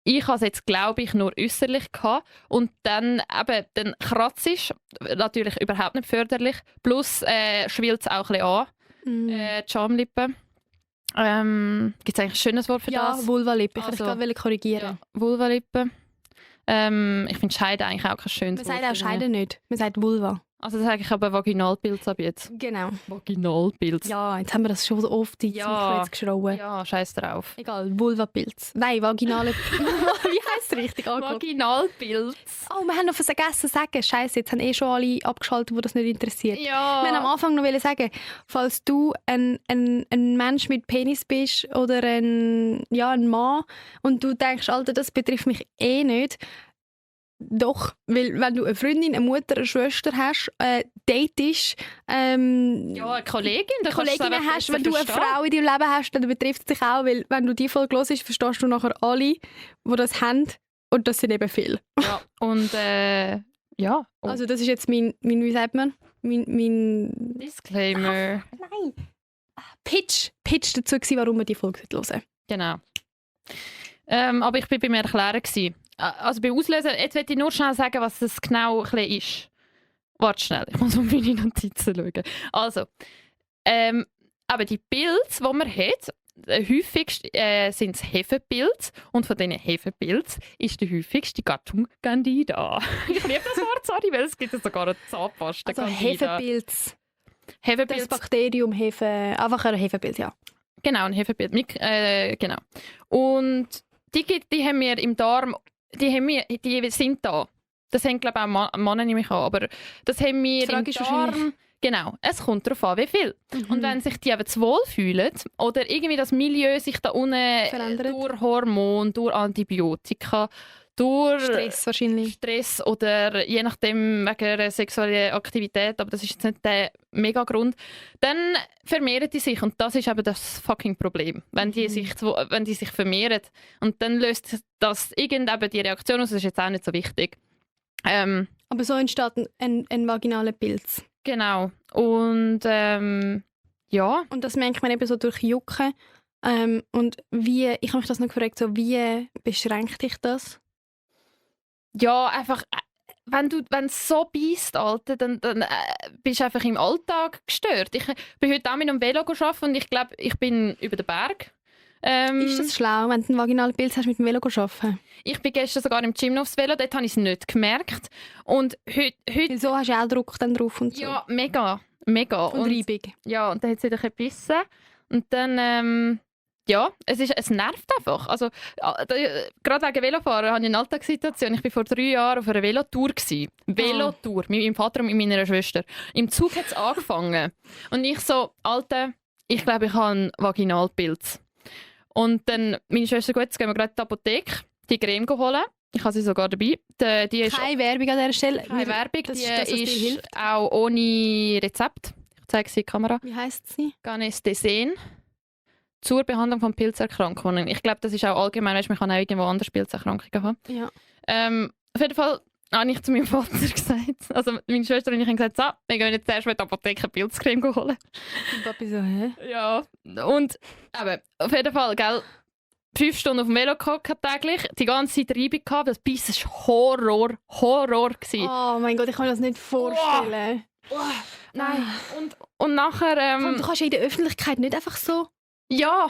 ich habe es jetzt, glaube ich, nur äußerlich gehabt. Und dann kratzt es, natürlich überhaupt nicht förderlich. Plus schwillt es auch ein bisschen an, die Schamlippe. Gibt es eigentlich ein schönes Wort für das? Ja, Vulvalippe. Ich Also, wollte gerade korrigieren. Ja, Vulvalippe. Ich finde Scheide eigentlich auch kein schönes Man Wort. sagt auch Scheide nicht. Man sagt Vulva. Also das sage ich aber Vaginalpilz ab jetzt. Genau. Vaginalpilz. Ja, jetzt haben wir das schon so oft ins Mikro jetzt geschrauen. Ja, scheiß drauf. Egal, Vulvapilz. Nein, vaginale... Wie heisst es richtig? Vaginalpilz. Oh, wir haben noch was vergessen zu sagen. Scheiße, jetzt haben schon alle abgeschaltet, die das nicht interessiert. Ja. Wir haben am Anfang noch sagen, falls du ein Mensch mit Penis bist oder ein Mann und du denkst, Alter, das betrifft mich eh nicht. Doch, weil wenn du eine Freundin, eine Mutter, eine Schwester hast, datest, eine Kollegin, Kolleginnen hast, wenn du eine Frau in deinem Leben hast, dann betrifft es dich auch, weil wenn du die Folge hörst, verstehst du nachher alle, die das haben und das sind eben viele. Ja, und ja. Also das ist jetzt mein wie sagt man? Mein Disclaimer. Nein! Pitch dazu gewesen, warum wir die Folge hören. Genau. Aber ich war beim Erklären gewesen. Also beim Auslösen, jetzt möchte ich nur schnell sagen, was das genau ein bisschen ist. Warte schnell, ich muss auf meine Notizen schauen. Also, aber die Pilze, die man hat, häufigst sind es Hefepilze. Und von diesen Hefepilzen ist der häufigste Gattung Candida. Ich liebe das Wort, sorry, weil es gibt ja sogar eine Zahnpasta. Also Candida. Hefepilz. Hefepilz. Das Bakterium Hefe, einfach ein Hefepilz, ja. Genau, ein Hefepilz. Genau. Und die haben wir im Darm, die sind da. Das haben, glaube ich, auch Männer nämlich an, aber das haben wir im Darm. Genau, es kommt darauf an, wie viel. Und wenn sich die eben zu wohl fühlen oder irgendwie das Milieu sich da unten verändert, durch Hormone, durch Antibiotika, durch Stress wahrscheinlich. Stress oder je nachdem wegen einer sexuellen Aktivität, aber das ist jetzt nicht der Megagrund, dann vermehren die sich und das ist eben das fucking Problem, wenn die sich vermehren und dann löst das irgendeine die Reaktion aus, das ist jetzt auch nicht so wichtig. Aber so entsteht ein vaginaler Pilz. Genau. Und ja. Und das merkt man eben so durch Jucken. Und ich habe mich das noch gefragt, so, wie beschränkt dich das? Ja, einfach, wenn es so beißt, Alter, dann bist du einfach im Alltag gestört. Ich bin heute auch mit einem Velo arbeiten und ich glaube, ich bin über den Berg. Ist das schlau, wenn du einen vaginalen Pilz hast, mit dem Velo arbeiten? Ich bin gestern sogar im Gym aufs Velo, dort habe ich es nicht gemerkt. Und heute... Wieso hast du auch Druck dann drauf und so? Ja, mega. Und Reibung. Ja, und dann hat es wieder gebissen. Und dann... ja, es nervt einfach. Also, gerade wegen Velofahren habe ich eine Alltagssituation. Ich war vor 3 Jahren auf einer Velotour. Velotour, mit meinem Vater und mit meiner Schwester. Im Zug hat es angefangen. Und ich so, Alter, ich glaube, ich habe einen Vaginalpilz. Und dann meine Schwester, gut, jetzt gehen wir gerade in die Apotheke, die Creme holen. Ich habe sie sogar dabei. Die ist keine Werbung an dieser Stelle. Keine Werbung, das die ist, ist hilft. auch ohne Rezept. Ich zeige sie in die Kamera. Wie heisst sie? Ganestesen. Zur Behandlung von Pilzerkrankungen. Ich glaube, das ist auch allgemein, weißt, man kann auch irgendwo anders Pilzerkrankungen haben. Ja. Auf jeden Fall habe ich zu meinem Vater gesagt, also meine Schwester und ich haben gesagt, so, wir gehen jetzt erst mal in die Apotheke Pilzcreme holen. Und Papi so, hä? Ja, und aber auf jeden Fall, gell, 5 Stunden auf dem Velo gehockt täglich, die ganze Zeit Reibung gehabt, das Biss war Horror gewesen. Oh mein Gott, ich kann mir das nicht vorstellen. Nein. Und nachher... Du kannst ja in der Öffentlichkeit nicht einfach so... Ja.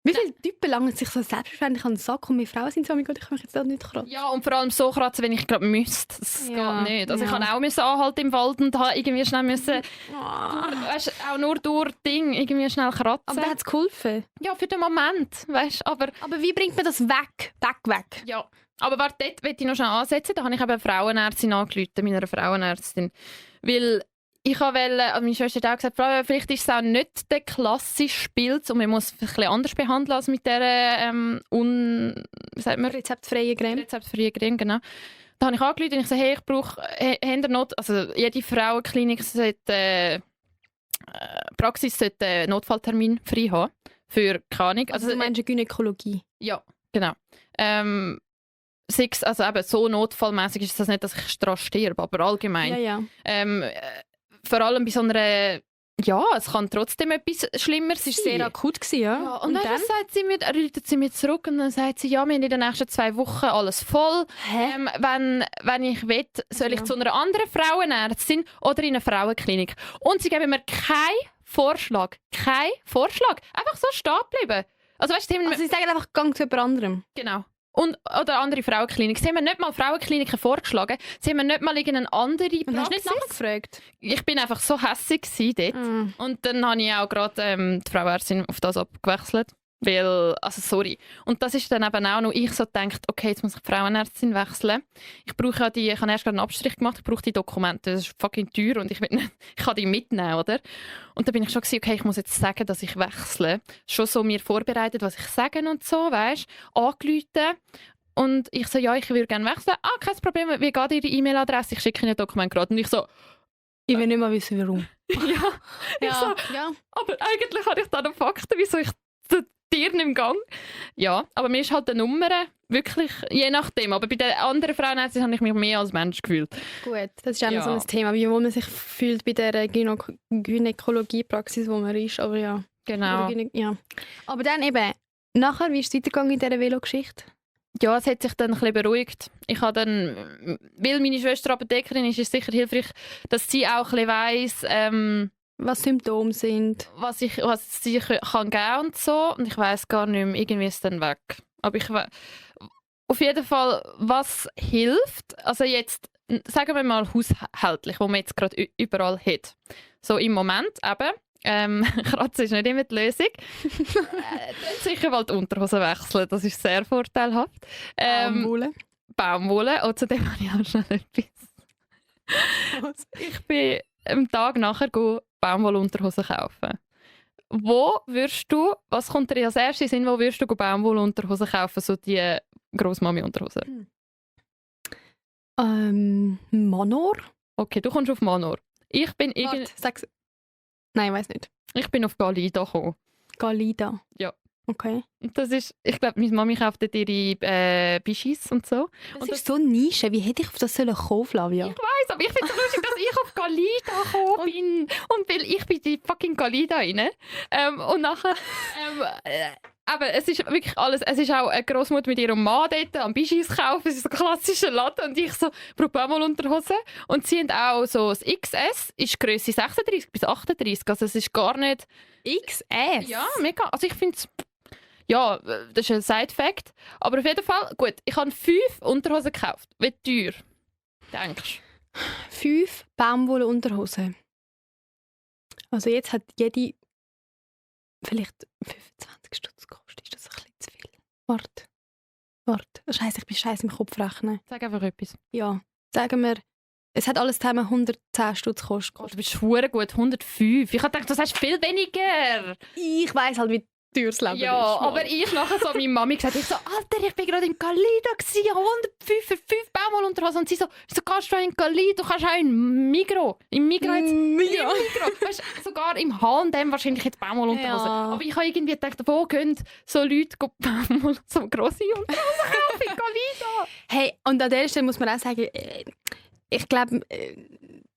Wie viele Typen langen sich so selbstverständlich an den Sack und wir Frauen sind so, oh mein Gott, ich kann mich jetzt da nicht kratzen. Ja, und vor allem so kratzen, wenn ich gerade müsste. Das geht nicht. Also ja. ich kann auch anhalten im Wald und habe irgendwie schnell müssen, weißt, auch nur durch Ding irgendwie schnell kratzen. Aber da hat es geholfen. Ja, für den Moment, weißt, aber wie bringt man das weg? Weg. Ja, aber warte, dort will ich noch schnell ansetzen. Da habe ich eben eine Frauenärztin angerufen, meiner Frauenärztin. Weil ich wollte, also meine Schwester hat auch gesagt, vielleicht ist es auch nicht der klassische Pilz und man muss es ein bisschen anders behandeln als mit dieser rezeptfreie Creme. Rezeptfreie Creme, genau. Da habe ich angerufen und ich gesagt, hey, ich brauche, also jede Frauenklinik sollte, Praxis sollte einen Notfalltermin frei haben für keine Ahnung. Also du meinst Gynäkologie? Ja, genau. Also eben so notfallmäßig ist das nicht, dass ich daran sterbe, aber allgemein. Ja. Vor allem bei so einer... Ja, es kann trotzdem etwas Schlimmeres sein. Es war sehr akut, ja. Ja, und dann ruft sie mir zurück und dann sagt sie, ja, wir haben in den nächsten 2 Wochen alles voll. Wenn ich will, soll ich zu einer anderen Frauenärztin oder in eine Frauenklinik. Und sie geben mir keinen Vorschlag. Einfach so stehen bleiben. Also, weißt du, sie sagen einfach, gang zu jemand anderem. Genau. Oder andere Frauenklinik. Sie haben mir nicht mal Frauenkliniken vorgeschlagen. Sie haben mir nicht mal irgendeine andere Praxis. Und hast du nicht nachgefragt? Ich bin einfach so hässig dort. Und dann habe ich auch gerade die Frauenärztin auf das abgewechselt. Weil, also sorry. Und das ist dann eben auch noch, ich so gedacht, okay, jetzt muss ich die Frauenärztin wechseln. Ich habe erst gerade einen Abstrich gemacht, ich brauche die Dokumente. Das ist fucking teuer und ich kann die mitnehmen, oder? Und dann bin ich schon gewesen, okay, ich muss jetzt sagen, dass ich wechsle. Schon so mir vorbereitet, was ich sage und so, weißt du, angerufen. Und ich so, ja, ich würde gerne wechseln. Ah, kein Problem, wie geht Ihre E-Mail-Adresse? Ich schicke Ihnen ein Dokument gerade. Und ich so... Ich will nicht mal wissen, warum. ja. Aber eigentlich habe ich da noch Fakten, wieso ich Tieren im Gang. Ja, aber mir ist halt die Nummer wirklich, je nachdem. Aber bei den anderen Frauenärzten habe ich mich mehr als Mensch gefühlt. Gut, das ist auch noch so ein Thema, wie man sich fühlt bei der Gynäkologiepraxis, wo man ist. Aber ja. Genau. Ja. Aber dann eben, nachher, wie ist es weitergegangen in dieser Velo-Geschichte? Ja, es hat sich dann ein bisschen beruhigt. Ich habe dann, weil meine Schwester Apothekerin ist, ist es sicher hilfreich, dass sie auch ein bisschen weiss, was Symptome sind. Was sie kann geben und so. Und ich weiss gar nicht mehr, irgendwie ist es dann weg. Aber auf jeden Fall, was hilft, also jetzt, sagen wir mal haushältlich, wo man jetzt gerade überall hat. So im Moment eben, Kratzen ist nicht immer die Lösung. Sicher mal die Unterhose wechseln, das ist sehr vorteilhaft. Baumwolle. Und zu dem habe ich auch schnell etwas. Ich bin am Tag nachher Baumwollunterhosen kaufen. Was kommt dir als erstes in den Sinn, wo würdest du Baumwollunterhosen kaufen, so die Grossmami-Unterhosen? Manor? Okay, du kommst auf Manor. Ich bin sag's. Nein, ich weiss nicht. Ich bin auf Galida gekommen. Galida? Ja. Okay. Und das ist, ich glaube, meine Mami kauft dort ihre Bischis und so. Das ist so Nische. Wie hätte ich auf das kommen, Flavia? Ich weiss, aber ich finde es so lustig, dass ich auf Galida gekommen bin. Und weil ich bin die fucking Galida rein. Und nachher... aber es ist wirklich alles... Es ist auch eine Grossmutter mit ihrem Mann dort am Bischis kaufen. Es ist so ein klassischer Laden. Und ich so, brauche mal Unterhosen. Und sie haben auch so das XS, ist Grösse 36 bis 38. Also es ist gar nicht... XS? Ja, mega. Also ich finde es... Ja, das ist ein Side-Fact. Aber auf jeden Fall, gut, ich habe 5 Unterhosen gekauft. Wie teuer, denkst du? 5 Baumwolle-Unterhosen. Also jetzt hat jede vielleicht 25 Stutz gekostet. Ist das ein bisschen zu viel? Warte. Scheiße, ich bin scheiße im Kopf rechnen. Sag einfach etwas. Ja, sagen wir, es hat alles zusammen 110 Stutz gekostet. Oh, du bist verdammt gut, 105. Ich habe gedacht, das hast viel weniger. Ich weiss halt, wie teures Leben ja, ist. Aber ich nachher so meine Mami gesagt, ich so, Alter, ich bin gerade in Galida gsi, 105 für 5 Baumwollunterhosen. Und sie so, wieso gehst du in Galida? Du kannst auch in Migros. Im Migros jetzt. Ja. Weißt, sogar im H&M wahrscheinlich jetzt Baumwollunterhosen. Ja. Aber ich habe irgendwie gedacht, wo gehen so Leute so grosse Unterhosen kaufen in Galida? Hey, und an der Stelle muss man auch sagen, ich glaube,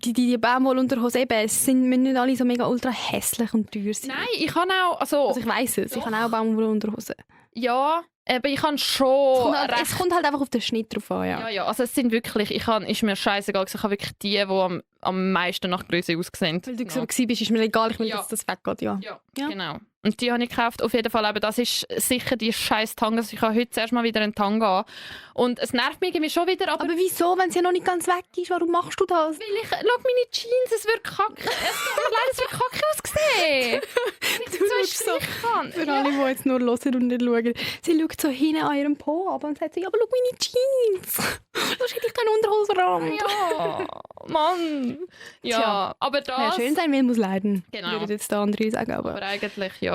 die Baumwollunterhosen eben, sind nicht alle so mega ultra hässlich und teuer sein. Nein, ich habe auch... Also ich weiss es, ich habe auch Baumwollunterhosen. Ja, aber ich habe schon... Es kommt halt einfach auf den Schnitt drauf an, ja. Ja, also es sind wirklich... Ist mir scheißegal, ich habe wirklich die am meisten nach Größe ausgesehen. Weil du so warst, ist mir egal, ich will, dass das weggeht, ja. Ja, genau. Und die habe ich gekauft. Auf jeden Fall, aber das ist sicher die scheiß Tanga. Also ich habe heute zuerst mal wieder einen Tanga an. Und es nervt mich irgendwie schon wieder. Aber wieso, wenn sie ja noch nicht ganz weg ist? Warum machst du das? Weil ich... Schau, meine Jeans, es wird kacke. Es wird kacke ausgesehen. Du schaust so, für alle, die jetzt nur hören und nicht schauen. Sie schaut so hin an ihrem Po ab und sagt so, ja, aber schau meine Jeans. Sonst hätte ich keinen Unterhosenrand. Ja, Mann. Ja, Tja. aber das... Wer schön sein will, muss leiden. Genau. Würde jetzt der andere sagen. Aber eigentlich, ja.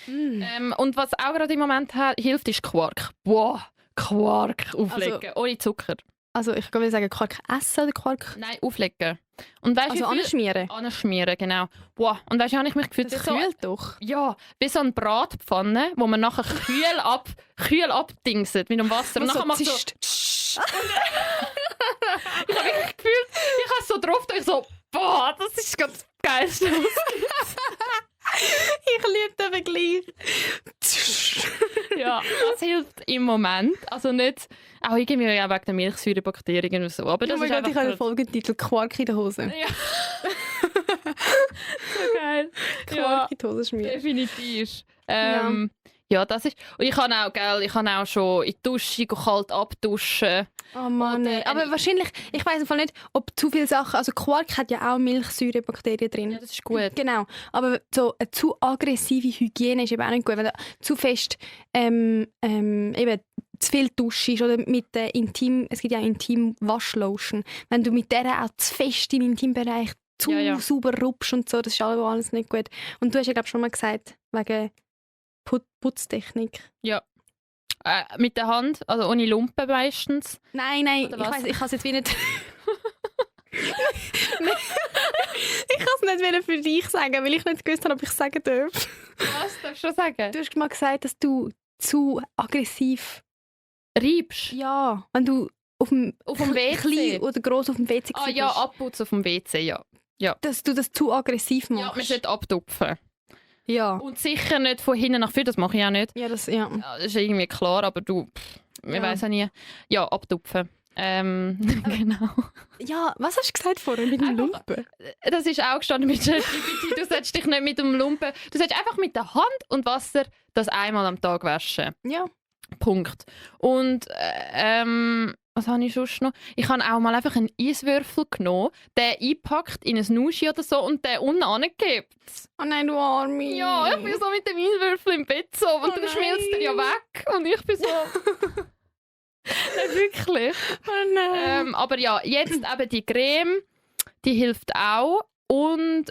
Und was auch gerade im Moment hilft, ist Quark. Boah, Quark auflegen, ohne Zucker. Also ich würde sagen, Quark essen oder Quark? Nein, auflegen. Und weißt, Also anschmieren. anschmieren, genau. Wow. Und weißt du, habe ich mich gefühlt Das so, kühlt doch. ja, wie so eine Bratpfanne, wo man nachher kühl abdingset mit dem Wasser. Und nachher macht so... Ich habe wirklich gefühlt, ich habe so drauf, ich so, boah, das ist ganz geil. Ich liebe den Vergleich. Ja, das hilft im Moment. Also nicht, auch irgendwie ja wegen der Milchsäurebakterien und so. Aber das Oh mein ist Gott, ich einfach habe den Folgentitel «Quark in der Hose». Ja. So geil. Ja, Quark in die Hose schmieren. definitiv. Ja, das ist... Und ich kann auch schon in die Dusche kalt abduschen. Oh Mann, Oder ey. Aber wahrscheinlich, ich weiss einfach nicht, ob zu viele Sachen, also Quark hat ja auch Milchsäurebakterien drin. Ja, das ist gut. Genau, aber so eine zu aggressive Hygiene ist eben auch nicht gut, wenn du zu fest eben zu viel duschst oder mit der es gibt ja Intim-Waschlotion, wenn du mit der auch zu fest im Intimbereich zu sauber rupst und so, das ist alles nicht gut. Und du hast ja glaube schon mal gesagt, wegen Putztechnik. Ja. Mit der Hand, also ohne Lumpen meistens. Nein, ich Oder was? weiss, ich kann es jetzt wie nicht... Ich kann es nicht für dich sagen, weil ich nicht gewusst habe, ob ich es sagen darf. Was darfst du sagen? Du hast mal gesagt, dass du zu aggressiv... Reibst? Ja, wenn du auf dem WC? klein oder gross auf dem WC Ah ja, abputzen auf dem WC, ja. dass du das zu aggressiv Ja, machst. man sollte abtupfen. Ja. Und sicher nicht von hinten nach vorne, das mache ich auch nicht. Ja, das ist irgendwie klar, aber man weiss ja nie. Ja, abtupfen. Genau. Ja, was hast du gesagt vorhin mit dem Lumpen? Das ist auch gestanden mit ChatGPT. Du sollst dich nicht mit dem Lumpen... Du sollst einfach mit der Hand und Wasser das einmal am Tag waschen. Ja. Punkt. Und was habe ich sonst noch? Ich habe auch mal einfach einen Eiswürfel genommen, den eingepackt in ein Nuschi oder so und den unten angegeben. Oh nein, du Arme. Ja, ich bin so mit dem Eiswürfel im Bett so und dann schmilzt er ja weg und ich bin so... Nicht wirklich. Oh nein. Aber ja, jetzt eben die Creme, die hilft auch und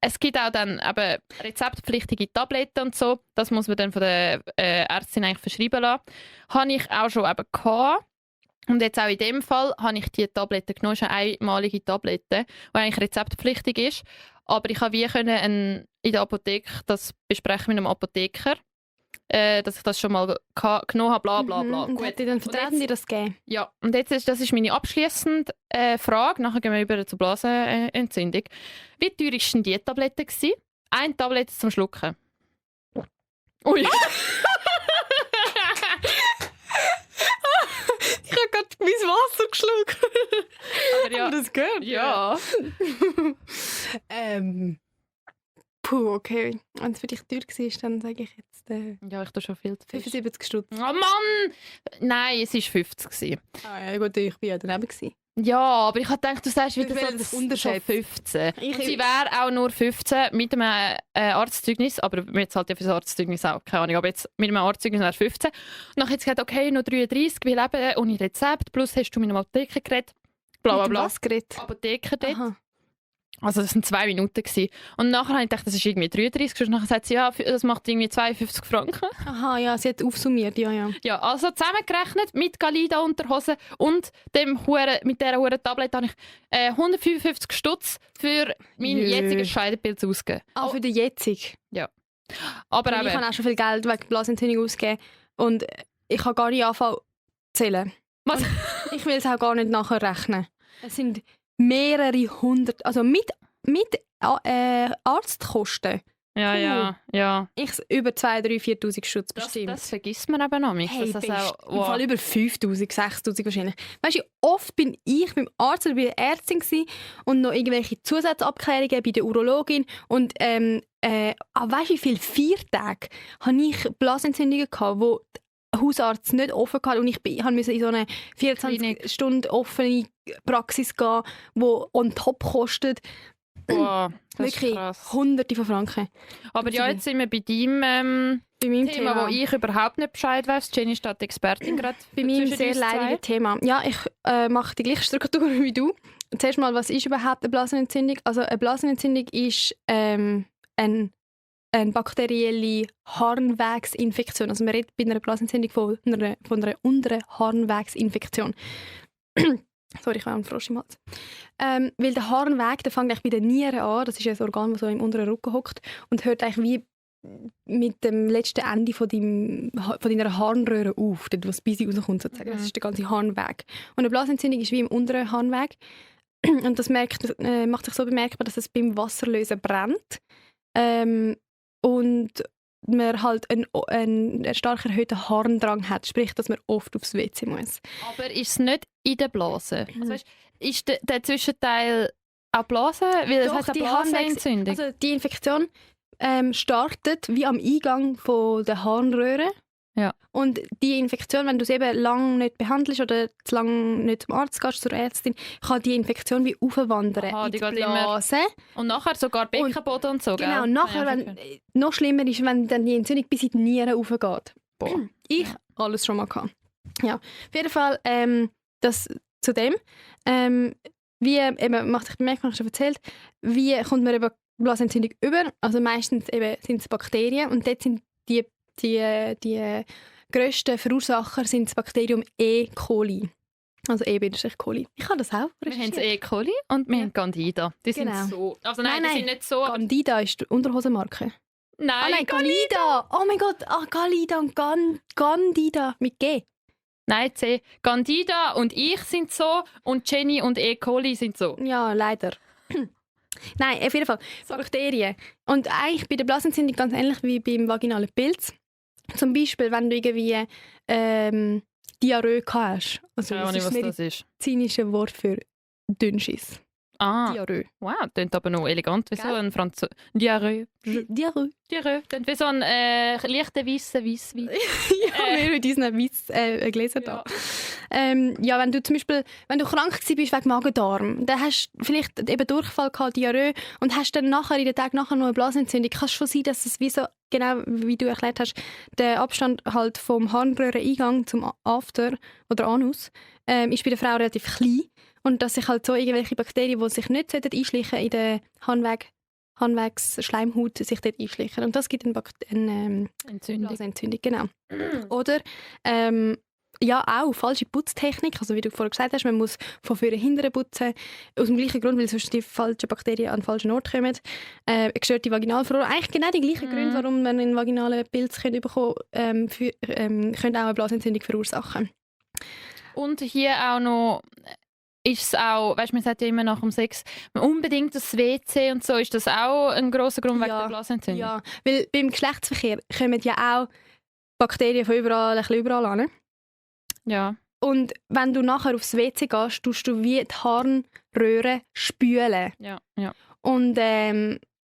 es gibt auch dann eben rezeptpflichtige Tabletten und so. Das muss man dann von der Ärztin eigentlich verschreiben lassen. Habe ich auch schon eben gehabt. Und jetzt auch in dem Fall habe ich die Tablette genommen. Das ist eine einmalige Tablette, die eigentlich rezeptpflichtig ist. Aber ich habe wie können in der Apotheke das besprechen mit einem Apotheker, dass ich das schon mal genommen habe, bla bla bla. Und hat die dann vertreten, dir das gegeben? Ja, und jetzt das ist meine abschliessende Frage. Nachher gehen wir über zur Blasenentzündung. Wie teuer war denn die Tablette? Eine Tablette zum Schlucken. Ui. Ich habe gerade mein Wasser geschluckt. Aber ja. Hast du das gehört? Ja. Puh, okay. Wenn es für dich teuer war, dann sage ich jetzt Ja, ich tue schon viel zu viel. 75 Stutz. Oh Mann! Nein, es war 50 gewesen. Ah ja, gut, ich war ja daneben. Ja, aber ich habe gedacht, du sagst wieder Ich will so, das so unterschätzen. 15. Ich- Und sie wäre auch nur 15 mit einem Arztzeugnis, aber wir zahlt ja für das Arztzeugnis auch, keine Ahnung, aber jetzt mit einem Arztzeugnis wäre 15. Und dann hat sie gesagt, okay, noch 33, weil eben ohne Rezept, plus hast du mit einem Apotheker geredet, bla bla bla. Was geredet? Apotheker dort. Aha. Also das waren 2 Minuten gewesen. Und nachher habe ich gedacht, das ist irgendwie 33. Und nachher sagt sie, ja, das macht irgendwie 52 Franken. Aha, ja, sie hat aufsummiert, ja. Ja, also zusammengerechnet mit Galida-Unterhose und mit dieser huren Tablette habe ich 155 Stutz für meinen Jö. jetzigen Scheidepilz ausgegeben. Ah, für den jetzig. Aber Ich eben, habe auch schon viel Geld wegen Blasentzündung ausgegeben und ich kann gar nicht anfangen zu zählen. Was? Und ich will es auch gar nicht nachher rechnen. Es sind mehrere hundert, also mit Arztkosten. ja. Über 2'000, 3'000, 4'000 Schutz Das, bestimmt. das vergisst man eben noch nicht. Hey, dass bist, das auch, im Fall über 5'000, 6'000 wahrscheinlich. Weißt du, oft bin ich beim Arzt oder bei der Ärztin gsi und noch irgendwelche Zusatzabklärungen bei der Urologin und weißt du, wie viele 4 Tage hatte ich Blasentzündungen gehabt, wo der Hausarzt nicht offen hatte und ich musste in so eine 24 Stunden offene Praxis gehen, die on top kostet. wow, das ist Wirklich krass. Hunderte von Franken. Aber ja, jetzt sind wir bei deinem Bei meinem Thema, wo ich überhaupt nicht Bescheid weiss. Jenny ist da die Expertin gerade. Bei meinem zwischen sehr uns zwei. leidigen Thema. Ja, ich mache die gleiche Struktur wie du. Zuerst mal, was ist überhaupt eine Blasenentzündung? Also eine Blasenentzündung ist eine bakterielle Harnwegsinfektion. Also man redet bei einer Blasenentzündung von einer unteren Harnwegsinfektion. Sorry, ich habe einen Frosch im Hals. Weil der Harnweg, der fängt eigentlich bei den Nieren an. Das ist ein Organ, das so im unteren Rücken hockt und hört eigentlich wie mit dem letzten Ende von deiner Harnröhre auf, dort wo das Bisi rauskommt sozusagen. Das ist der ganze Harnweg. Und eine Blasentzündung ist wie im unteren Harnweg. Und das macht sich so bemerkbar, dass es beim Wasserlösen brennt. Und man halt einen stark erhöhten Harndrang hat, sprich, dass man oft aufs WC muss. Aber ist es nicht in der Blase? Also, weißt, ist der Zwischenteil auch Blase? Weil das heisst eine Blasenentzündung. Also die Infektion startet wie am Eingang von der Harnröhre. Ja. Und die Infektion, wenn du es eben lange nicht behandelst oder zu lange nicht zum Arzt gehst, zur Ärztin, kann die Infektion wie aufwandern in die Blase. Und nachher sogar Beckenboden und so, genau, gell? nachher, noch schlimmer ist, wenn dann die Entzündung bis in die Nieren raufgeht. Ich alles schon mal gehabt. Ja, auf jeden Fall das zu dem. Wie eben, macht sich bemerkt, habe ich schon erzählt, wie kommt man eben Blasenentzündung über? Also meistens eben sind es Bakterien und dort sind die grössten Verursacher sind das Bakterium E. coli. Also E-Coli. Ich habe das auch recherchiert. Wir haben E. coli und wir haben Candida. Die sind so... Also nein, die sind nicht so... Candida ist die Unterhosenmarke. Nein, Candida! Oh mein Gott, Candida und Candida mit G. Nein, C. Candida und ich sind so und Jenny und E. coli sind so. Ja, leider. Nein, auf jeden Fall. Bakterien. Und eigentlich bei der Blasenentzündung ganz ähnlich wie beim vaginalen Pilz. Zum Beispiel, wenn du irgendwie Diarrhoe hast. Also, das ist das medizinische Wort für Dünnschiss. Diarrhoe. Wow, das klingt aber noch elegant. Wie so ein Franzose. Diarrhoe. Diarrhoe. Klingt wie so ein leichter Weisswein. Ja, wir mit unseren Gläsern da. Ja, wenn du zum Beispiel, wenn du krank bist wegen Magen-Darm, dann hast du vielleicht eben Durchfall gehabt, Diarrhoe, und hast dann nachher, in den Tagen nachher noch eine Blasenentzündung. Kann es schon sein, dass es wie so, genau wie du erklärt hast, der Abstand halt vom Harnröhreneingang zum After oder Anus ist bei der Frau relativ klein. Und dass sich halt so irgendwelche Bakterien, die sich nicht einschleichen in der Harnwegsschleimhaut, sich dort einschleichen. Und das gibt eine Blasenentzündung. Genau. Oder ja, auch falsche Putztechnik. Also wie du vorher gesagt hast, man muss von vorne hinten putzen. Aus dem gleichen Grund, weil sonst die falschen Bakterien an den falschen Ort kommen. Gestörte Vaginalflora. Eigentlich genau die gleichen Gründe, warum man einen vaginalen Pilz bekommen können, können auch eine Blasenentzündung verursachen. Und hier auch noch... Ist es auch, weißt du, man sagt ja immer nach dem Sex, unbedingt das WC und so, ist das auch ein grosser Grund wegen der Blasenentzündung? Ja, weil beim Geschlechtsverkehr kommen ja auch Bakterien von überall, ein bisschen überall an. Ja. Und wenn du nachher aufs WC gehst, tust du wie die Harnröhre spülen. Ja. Und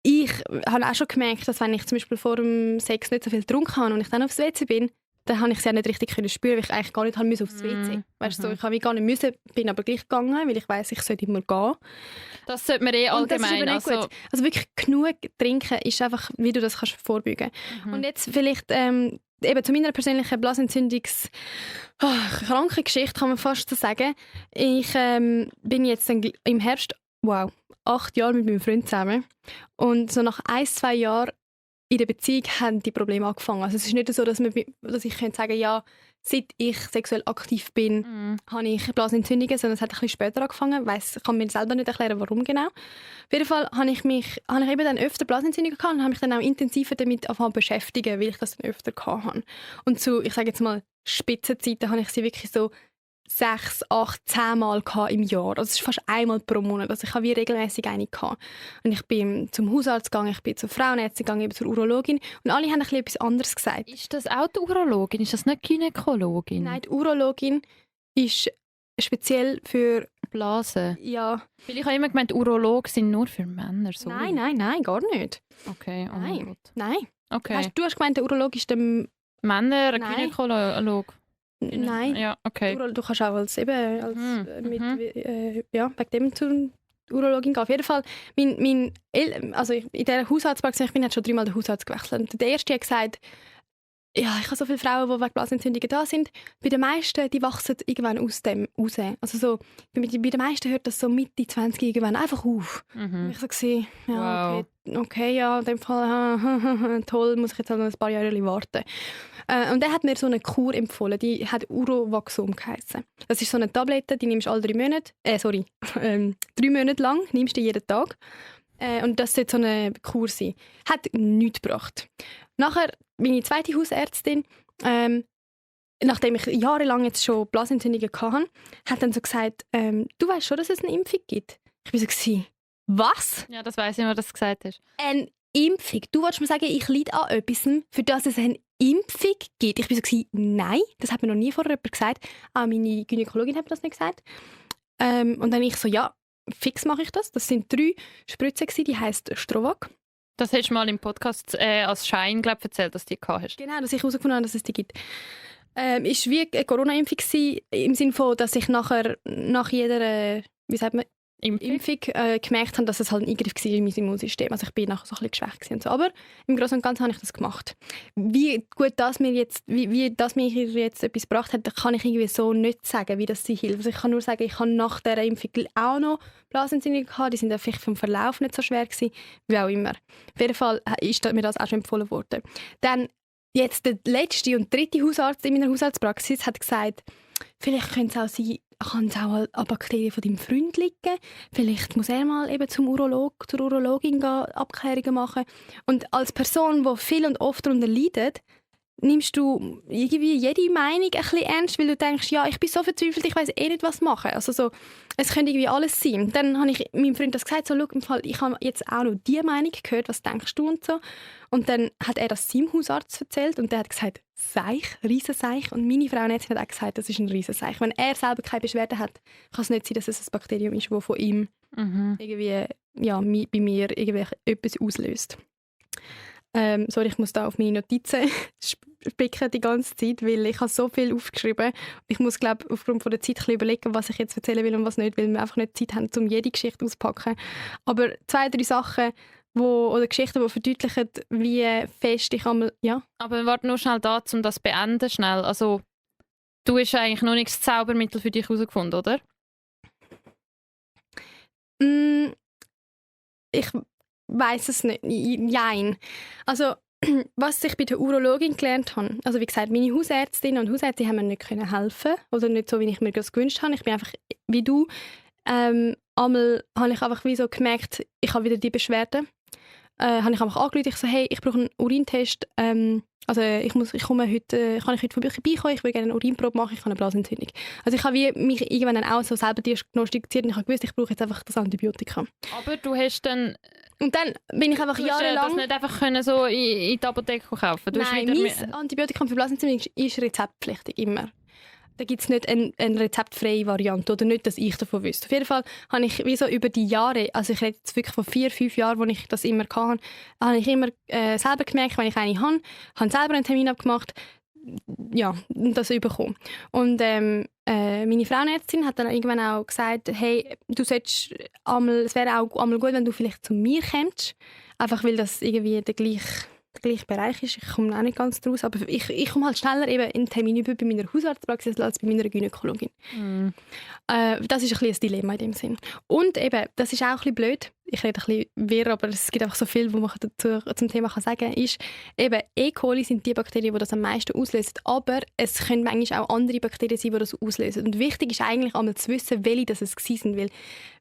ich habe auch schon gemerkt, dass wenn ich zum Beispiel vor dem Sex nicht so viel getrunken habe und ich dann aufs WC bin, dann habe ich es ja nicht richtig spüren, weil ich eigentlich gar nicht aufs WC. Weißt du, ich habe gar nicht müssen, bin aber gleich gegangen, weil ich weiss, ich sollte immer gehen. Das sollte man allgemein. Das ist gut. Also wirklich genug trinken ist einfach, wie du das kannst vorbeugen. Und jetzt vielleicht eben zu meiner persönlichen kranken Geschichte kann man fast so sagen. Ich bin jetzt im Herbst 8 Jahre mit meinem Freund zusammen und so nach 1-2 Jahren in der Beziehung haben die Probleme angefangen. Also es ist nicht so, dass ich könnte sagen, ja, seit ich sexuell aktiv bin, habe ich Blasenentzündungen, sondern es hat ein bisschen später angefangen. Ich kann mir selber nicht erklären, warum genau. Auf jeden Fall habe ich eben dann öfter Blasenentzündungen gehabt und habe mich dann auch intensiver damit beschäftigen, weil ich das dann öfter hatte. Und zu, ich sage jetzt mal, Spitzenzeiten habe ich sie wirklich so 6, 8, 10 Mal im Jahr. Also es ist fast einmal pro Monat. Also ich habe wie regelmäßig eine gehabt. Und ich bin zum Hausarzt gegangen, ich bin zur Frauenärztin gegangen, eben zur Urologin. Und alle haben etwas anderes gesagt. Ist das auch die Urologin? Ist das nicht die Gynäkologin? Nein, die Urologin ist speziell für Blasen? Ja. Weil ich habe immer gemeint, Urologen sind nur für Männer. So. Nein, gar nicht. Okay, Nein. Okay. Du hast gemeint, der Urolog ist der Männer-Gynäkolog? Nein. Ja, okay. Du kannst auch wegen dem zur Urologin gehen. Auf jeden Fall, also in dieser Hausarztpraxis, ich bin jetzt schon 3-mal den Hausarzt gewechselt. Und der erste hat gesagt, ja, ich habe so viele Frauen, die wegen Blasentzündungen da sind. Bei den meisten, die wachsen irgendwann aus dem raus. Also so, bei den meisten hört das so Mitte 20 irgendwann einfach auf. Und ich so gesehen, ja, Wow. okay, ja, in dem Fall, toll, muss ich jetzt halt noch ein paar Jahre warten. Und er hat mir so eine Kur empfohlen, die hat Urovaxum geheissen. Das ist so eine Tablette, die nimmst du alle 3 Monate, 3 Monate lang, nimmst du jeden Tag. Und das sollte so eine Kur sein. Hat nichts gebracht. Nachher, meine zweite Hausärztin, nachdem ich jahrelang jetzt schon Blasentzündungen hatte, hat dann so gesagt, du weißt schon, dass es eine Impfung gibt. Ich war so, was? Ja, das weiss ich noch, dass du gesagt hast. Eine Impfung? Du wolltest mir sagen, ich leide an etwas, für das es eine Impfung gibt? Ich war so, nein, das hat mir noch nie vorher jemand gesagt. Auch meine Gynäkologin hat mir das nicht gesagt. Und dann ich so, ja, fix mache ich das. Das sind 3 Spritzen, die heisst Strovac. Das hast du mal im Podcast als Schein, glaube ich, erzählt, dass du die gehabt hast. Genau, dass ich herausgefunden habe, dass es die gibt. Ist wie eine Corona-Impfung gewesen, im Sinne von, dass ich nachher, nach jeder, wie sagt man, Impfung gemerkt habe, dass es halt ein Eingriff war in mein Immunsystem. Also ich bin nachher so ein bisschen geschwächt gewesen und so. Aber im Großen und Ganzen habe ich das gemacht. Wie gut das mir jetzt, wie das mir jetzt etwas gebracht hat, kann ich irgendwie so nicht sagen, wie das sie hilft. Also ich kann nur sagen, ich habe nach dieser Impfung auch noch Blasentzündungen gehabt. Die sind vielleicht vom Verlauf nicht so schwer gewesen, wie auch immer. Auf jeden Fall ist mir das auch schon empfohlen worden. Dann jetzt der letzte und dritte Hausarzt in meiner Hausarztpraxis hat gesagt, vielleicht könnte es auch sein, kann es auch an Bakterien von deinem Freund liegen. Vielleicht muss er mal eben zur Urologin gehen, Abklärungen machen. Und als Person, die viel und oft darunter leidet, nimmst du irgendwie jede Meinung ein bisschen ernst, weil du denkst, ja, ich bin so verzweifelt, ich weiß nicht, was machen. Also so, es könnte irgendwie alles sein. Dann habe ich meinem Freund das gesagt, so, schau, im Fall, ich habe jetzt auch noch diese Meinung gehört, was denkst du und so. Und dann hat er das seinem Hausarzt erzählt und der hat gesagt, Seich, Riesenseich. Und meine Frauenärztin hat auch gesagt, das ist ein Riesenseich. Wenn er selber keine Beschwerden hat, kann es nicht sein, dass es ein Bakterium ist, das von ihm irgendwie, ja, bei mir irgendwie etwas auslöst. Sorry, ich muss da auf meine Notizen spicken die ganze Zeit, weil ich habe so viel aufgeschrieben. Ich muss, glaube aufgrund von der Zeit ein bisschen überlegen, was ich jetzt erzählen will und was nicht, weil wir einfach nicht Zeit haben, um jede Geschichte auszupacken. Aber 2, 3 Sachen, oder Geschichten, die verdeutlichen, wie fest ich einmal, ja. Aber warte nur schnell da, um das zu beenden, schnell. Also, du hast eigentlich noch nichts Zaubermittel für dich herausgefunden, oder? Ich weiss es nicht. Nein. Also, was ich bei der Urologin gelernt habe, also wie gesagt, meine Hausärztinnen und Hausärzte haben mir nicht helfen oder nicht so, wie ich mir das gewünscht habe. Ich bin einfach, wie du, einmal habe ich einfach wie so gemerkt, ich habe wieder die Beschwerden. Habe ich einfach angerufen, ich so, hey, ich brauche einen Urintest. Also kann ich heute vorbeikommen, ich will gerne eine Urinprobe machen, ich habe eine Blasenentzündung. Also ich habe mich irgendwann dann auch so selber diagnostiziert und ich habe gewusst, ich brauche jetzt einfach das Antibiotika. Aber du hast dann... Und dann bin ich einfach jahrelang... das nicht einfach können so in die Apotheke kaufen? Du Nein, mein Antibiotikum für Blasenentzündung ist rezeptpflichtig, immer. Da gibt es nicht eine rezeptfreie Variante oder nicht, dass ich davon wüsste. Auf jeden Fall habe ich wie so über die Jahre, also ich rede jetzt wirklich von 4, 5 Jahren, wo ich das immer hatte, habe ich immer selber gemerkt, wenn ich eine habe selber einen Termin abgemacht, ja, das bekommen. Und meine Frauenärztin hat dann irgendwann auch gesagt, hey, du solltest es wäre auch einmal gut, wenn du vielleicht zu mir kommst, einfach weil das irgendwie der gleiche Bereich ist. Ich komme auch nicht ganz draus, aber ich komme halt schneller eben in Termin über bei meiner Hausarztpraxis als bei meiner Gynäkologin. Das ist ein bisschen ein Dilemma in dem Sinn. Und eben, das ist auch ein bisschen blöd, ich rede ein bisschen wirr, aber es gibt einfach so viel, was man dazu zum Thema sagen kann, ist eben, E. coli sind die Bakterien, die das am meisten auslösen, aber es können manchmal auch andere Bakterien sein, die das auslösen. Und wichtig ist eigentlich einmal zu wissen, welche das es gewesen sind,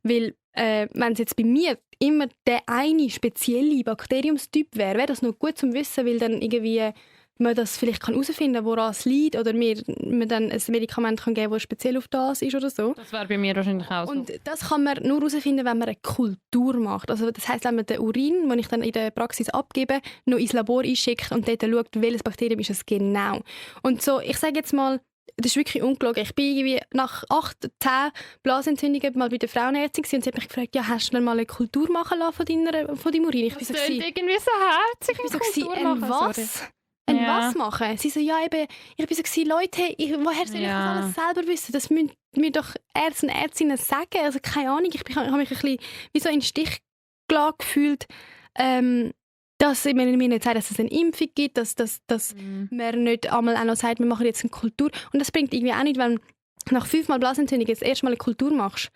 weil wenn es jetzt bei mir immer der eine spezielle Bakteriumstyp wäre das noch gut zu wissen, weil dann irgendwie man das vielleicht herausfinden kann, woran es liegt, oder man dann ein Medikament kann geben kann, das speziell auf das ist oder so. Das wäre bei mir wahrscheinlich auch so. Und das kann man nur herausfinden, wenn man eine Kultur macht. Also das heisst, wenn man den Urin, den ich dann in der Praxis abgebe, noch ins Labor einschickt und dort schaut, welches Bakterium ist es genau. Und so, ich sage jetzt mal, das ist wirklich ungelogen. Ich bin irgendwie nach 8, 10 Blasentzündungen mal bei der Frauenärztin und sie hat mich gefragt, ja, hast du denn mal eine Kultur machen lassen von deinem Urin? Ich das bin so klingt irgendwie so herzig. Ich bin so was? Was machen? Sie so, ja eben, ich bin so Leute, woher soll ich das alles selber wissen? Das müssen mir doch Ärzte und Ärztinnen sagen. Also keine Ahnung, ich habe mich ein bisschen wie so in den Stich gelassen gefühlt. dass man mir nicht sagt, dass es eine Impfung gibt, dass man nicht einmal auch noch sagt, wir machen jetzt eine Kultur. Und das bringt irgendwie auch nicht, wenn du nach 5 Mal Blasentzündung jetzt erst mal eine Kultur machst.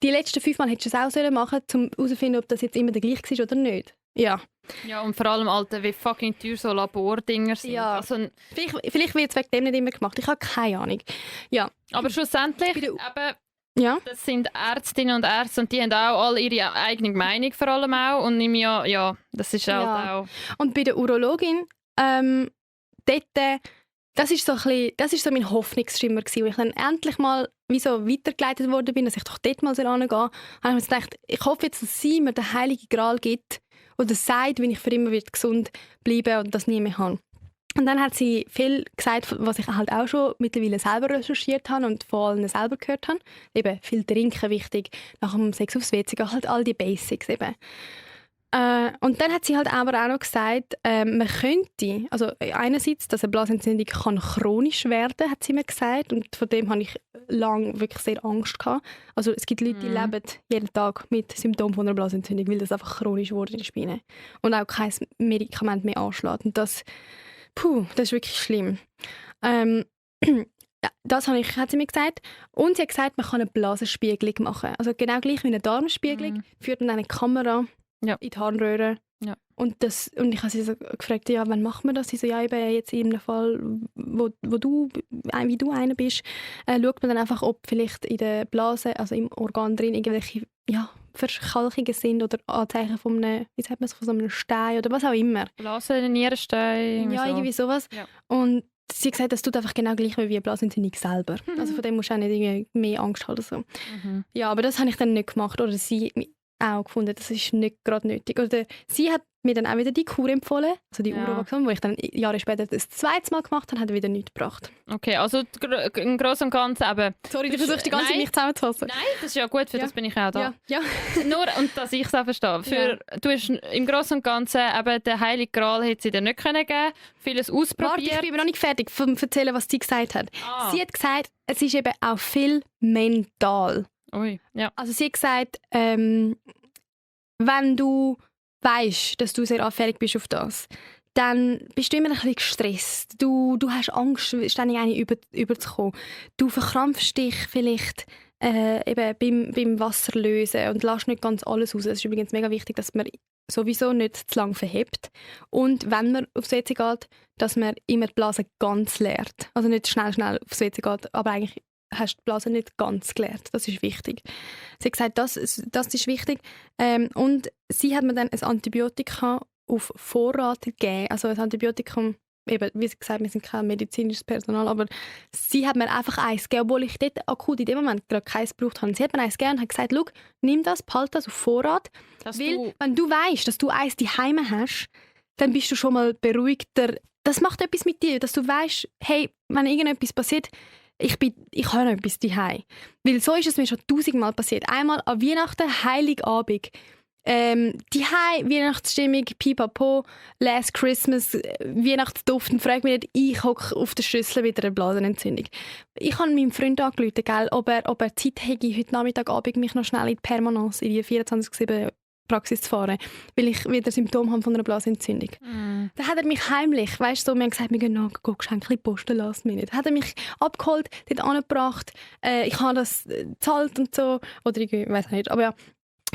Die letzten 5 Mal hättest du es auch machen sollen, um herauszufinden, ob das jetzt immer der gleiche ist oder nicht. Ja. Ja, und vor allem, Alter, wie fucking teuer so Labordinger sind. Ja. Also, Vielleicht wird es wegen dem nicht immer gemacht. Ich habe keine Ahnung. Ja. aber schlussendlich, eben, Ja. das sind Ärztinnen und Ärzte und die haben auch alle ihre eigene Meinung vor allem auch. Und im Jahr, ja, das ist halt auch... Und bei der Urologin, dort, das ist so mein Hoffnungsschimmer gewesen, wo ich dann endlich mal wie so weitergeleitet worden bin, dass ich doch dort mal hingehen soll. Habe ich mir gedacht, ich hoffe jetzt, dass sie mir den Heiligen Gral gibt oder sagt, wie ich für immer gesund bleiben und das nie mehr habe. Und dann hat sie viel gesagt, was ich halt auch schon mittlerweile selber recherchiert habe und von allen selber gehört habe. Eben viel trinken wichtig, nach dem Sex aufs WC gehen, halt all die Basics eben. Und dann hat sie halt aber auch noch gesagt, man könnte, also einerseits, dass eine Blasenentzündung kann chronisch werden, hat sie mir gesagt, und von dem habe ich lange wirklich sehr Angst gehabt. Also es gibt Leute, die leben jeden Tag mit Symptomen von einer Blasenentzündung, weil das einfach chronisch wurde in der Spine und auch kein Medikament mehr anschlägt. Und das ist wirklich schlimm. Das hat sie mir gesagt. Und sie hat gesagt, man kann eine Blasenspiegelung machen. Also genau gleich wie eine Darmspiegelung, führt man eine Kamera in die Harnröhre. Ja. Und ich habe sie so gefragt, ja, wann macht man das? Sie so, ja, eben jetzt in einem Fall, wie du einer bist, schaut man dann einfach, ob vielleicht in der Blase, also im Organ drin, irgendwelche Verkalkungen sind oder Anzeichen von einem, wie sagt man, von so einem Stein oder was auch immer. Blasen, Nierenstein. Ja, irgendwie sowas. Ja. Und sie hat gesagt, das tut einfach genau gleich wie eine Blasenentzündung selber. Also von dem musst du auch nicht irgendwie mehr Angst haben oder so. Ja, aber das habe ich dann nicht gemacht. Oder sie auch gefunden, das ist nicht gerade nötig. Oder sie hat mir dann auch wieder die Kur empfohlen, also die Urovaxon, die ich dann Jahre später das zweites Mal gemacht habe, hat wieder nichts gebracht. Okay, also im Großen und Ganzen eben... Sorry, du versuchst die ganze Zeit mich zusammenzufassen. Nein, das ist ja gut, für das bin ich auch da. Ja. Nur, und dass ich es auch verstehe. Du hast im Großen und Ganzen eben den Heiligen Gral hat sie dir nicht geben können, vieles ausprobiert. Warte, ich bin noch nicht fertig zu erzählen, was sie gesagt hat. Sie hat gesagt, es ist eben auch viel mental. Ui, ja. Also sie hat gesagt, wenn du weißt, dass du sehr anfällig bist auf das, dann bist du immer ein bisschen gestresst. Du hast Angst, ständig eine überzukommen. Du verkrampfst dich vielleicht eben beim Wasser lösen und lässt nicht ganz alles raus. Es ist übrigens mega wichtig, dass man sowieso nicht zu lange verhebt. Und wenn man aufs WC geht, dass man immer die Blase ganz leert. Also nicht schnell aufs WC geht, aber eigentlich hast die Blase nicht ganz geleert. Das ist wichtig. Sie hat gesagt, das ist wichtig. Und sie hat mir dann ein Antibiotika auf Vorrat gegeben. Also ein Antibiotikum, eben, wie sie gesagt, wir sind kein medizinisches Personal, aber sie hat mir einfach eins gegeben, obwohl ich dort akut in dem Moment gerade keins gebraucht habe. Sie hat mir eins gegeben und hat gesagt, schau, nimm das, behalte das auf Vorrat. Weil, wenn du weißt, dass du eins daheim hast, dann bist du schon mal beruhigter. Das macht etwas mit dir, dass du weißt, hey, wenn irgendetwas passiert, ich habe noch etwas daheim. Weil so ist es mir schon 1000-mal passiert. Einmal an Weihnachten, Heiligabend. Daheim, Weihnachtsstimmung, Pipapo, Last Christmas, Weihnachtsduft. Und frage mich nicht, ich hocke auf der Schüssel wieder eine Blasenentzündung. Ich habe meinem Freund angerufen, ob er Zeit hätte, heute Nachmittagabend mich noch schnell in die Permanence, in die 24/7 Praxis zu fahren, weil ich wieder Symptome habe von einer Blasenentzündung. Dann hat er mich heimlich, weißt du, wir haben gesagt, wir gehen noch Geschenke posten, last minute. Hat er mich abgeholt, dort angebracht, ich habe das gezahlt und so, oder ich weiß nicht, aber ja,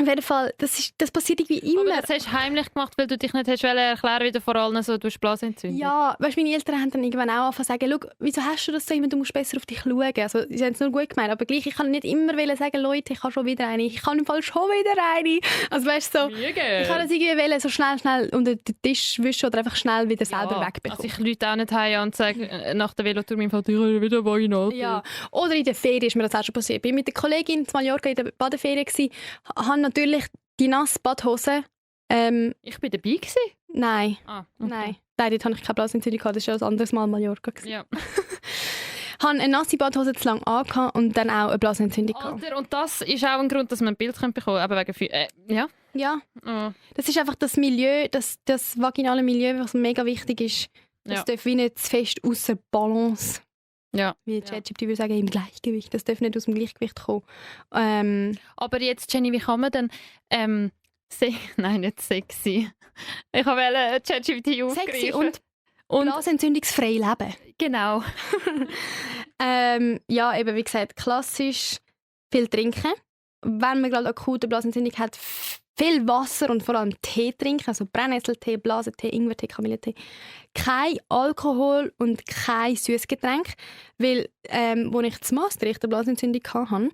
auf jeden Fall, das passiert irgendwie immer. Aber das hast du heimlich gemacht, weil du dich nicht hast erklären wieder vor allem so, du hast Blasenentzündung. Ja, weißt, meine Eltern haben dann irgendwann auch angefangen zu sagen, schau, wieso hast du das so immer, du musst besser auf dich schauen. Also, sie haben es nur gut gemeint, aber gleich, ich kann nicht immer sagen, Leute, ich habe schon wieder eine, ich kann im Fall schon wieder eine. Also weißt du, so, ich kann das irgendwie so schnell unter den Tisch wischen oder einfach schnell wieder selber wegbekommen. Also ich lüte auch nicht heim und sage nach der Velotour im Fall, ich habe wieder Weihnachten. Ja, oder in der Ferien ist mir das auch schon passiert. Ich war mit der Kollegin in Mallorca in der Badeferien, habe natürlich die nasse Badhose. Ich war dabei gewesen? Nein. Okay. Nein, dort hatte ich keine Blasenentzündung, das war schon ein anderes Mal in Mallorca. Ja. Ich hatte eine nasse Badhose zu lange angehabt und dann auch eine Blasenentzündung. Alter, und das ist auch ein Grund, dass man ein Bild bekommen kann, eben wegen ja? Ja. Oh. Das ist einfach das Milieu, das vaginale Milieu, was mega wichtig ist. Das darf wie nicht zu fest außer Balance. Ja. Wie ChatGPT würde sagen, im Gleichgewicht. Das darf nicht aus dem Gleichgewicht kommen. Aber jetzt, Jenny, wie kann man denn Nein, nicht sexy. Ich wollte ChatGPT aufgreifen. Sexy und blasentzündungsfrei leben. Genau. Ja, eben wie gesagt, klassisch viel trinken. Wenn man gerade akute Blasentzündung hat, viel Wasser und vor allem Tee trinken, also Brennnesseltee, Blasentee, Ingwertee, Kamillentee. Kein Alkohol und kein Süßgetränk, weil als ich das Maastricht eine Blasentzündung hatte,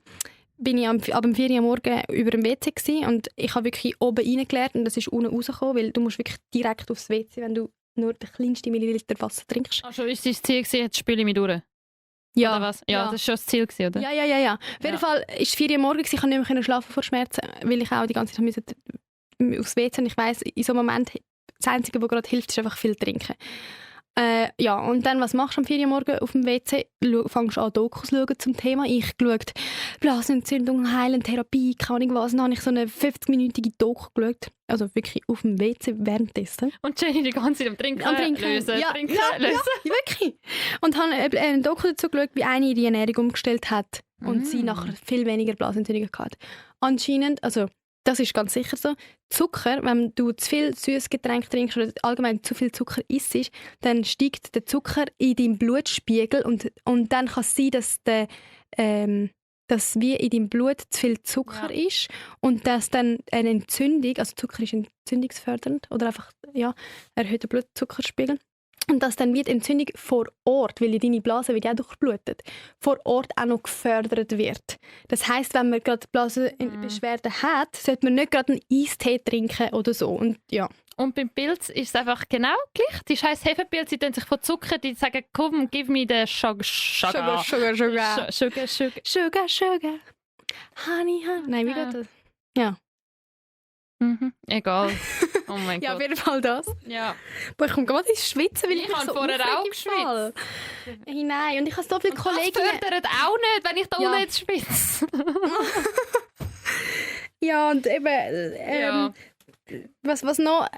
bin ich ab dem 4 Uhr morgen über dem WC gewesen, und ich habe wirklich oben reingeleert und das ist unten rausgekommen, weil du musst wirklich direkt aufs WC, wenn du nur den kleinsten Milliliter Wasser trinkst. Also ist dein Ziel gewesen, jetzt spiele ich mich durch? Ja. Oder was? Ja, das war schon das Ziel, oder? Ja. Auf jeden Fall war es 4 Uhr morgens, ich konnte nicht mehr schlafen vor Schmerzen, weil ich auch die ganze Zeit aufs WC, und ich weiss, in so einem Moment, das Einzige, was gerade hilft, ist einfach viel trinken. Ja, und dann, was machst du am 4 Uhr morgen auf dem WC? Fängst an, Dokus zu schauen zum Thema. Ich geschaut, Blasenentzündung, Heilen, Therapie, keine Ahnung was. Dann habe ich so eine 50-minütige Doku geschaut. Also wirklich auf dem WC währenddessen. Und Jenny die ganze Zeit am Trinken, lösen, ja, trinken, ja, lösen. Ja, wirklich. Und habe eine Doku dazu geschaut, wie eine ihre Ernährung umgestellt hat und sie nachher viel weniger Blasentzündungen hatte. Anscheinend, also das ist ganz sicher so, Zucker, wenn du zu viel Süßgetränk trinkst oder allgemein zu viel Zucker isst, dann steigt der Zucker in deinem Blutspiegel und dann kann es sein, dass wie in deinem Blut zu viel Zucker ist und dass dann eine Entzündung, also Zucker ist entzündungsfördernd oder einfach erhöht den Blutzuckerspiegel, und dass dann wie die Entzündung vor Ort, weil deine Blase wird ja auch durchblutet, vor Ort auch noch gefördert wird. Das heisst, wenn man gerade Blasenbeschwerden hat, sollte man nicht gerade einen Eistee trinken oder so. Und, ja. Und beim Pilz ist es einfach genau gleich. Die scheiß Hefepilze, die tun sich von Zucker, die sagen, komm, give me the sugar. Honey. Nein, wie geht das? Ja. Egal. Oh mein Ja, Gott. auf jeden Fall das. Ja. Boah, ich komme gerade ins Schwitzen, weil ich habe so vorher auch geschwitzt. Hey, nein, und ich habe so viele Das Kolleginnen. fördert auch nicht, wenn ich da unten jetzt schwitze. Ja, und eben, was noch?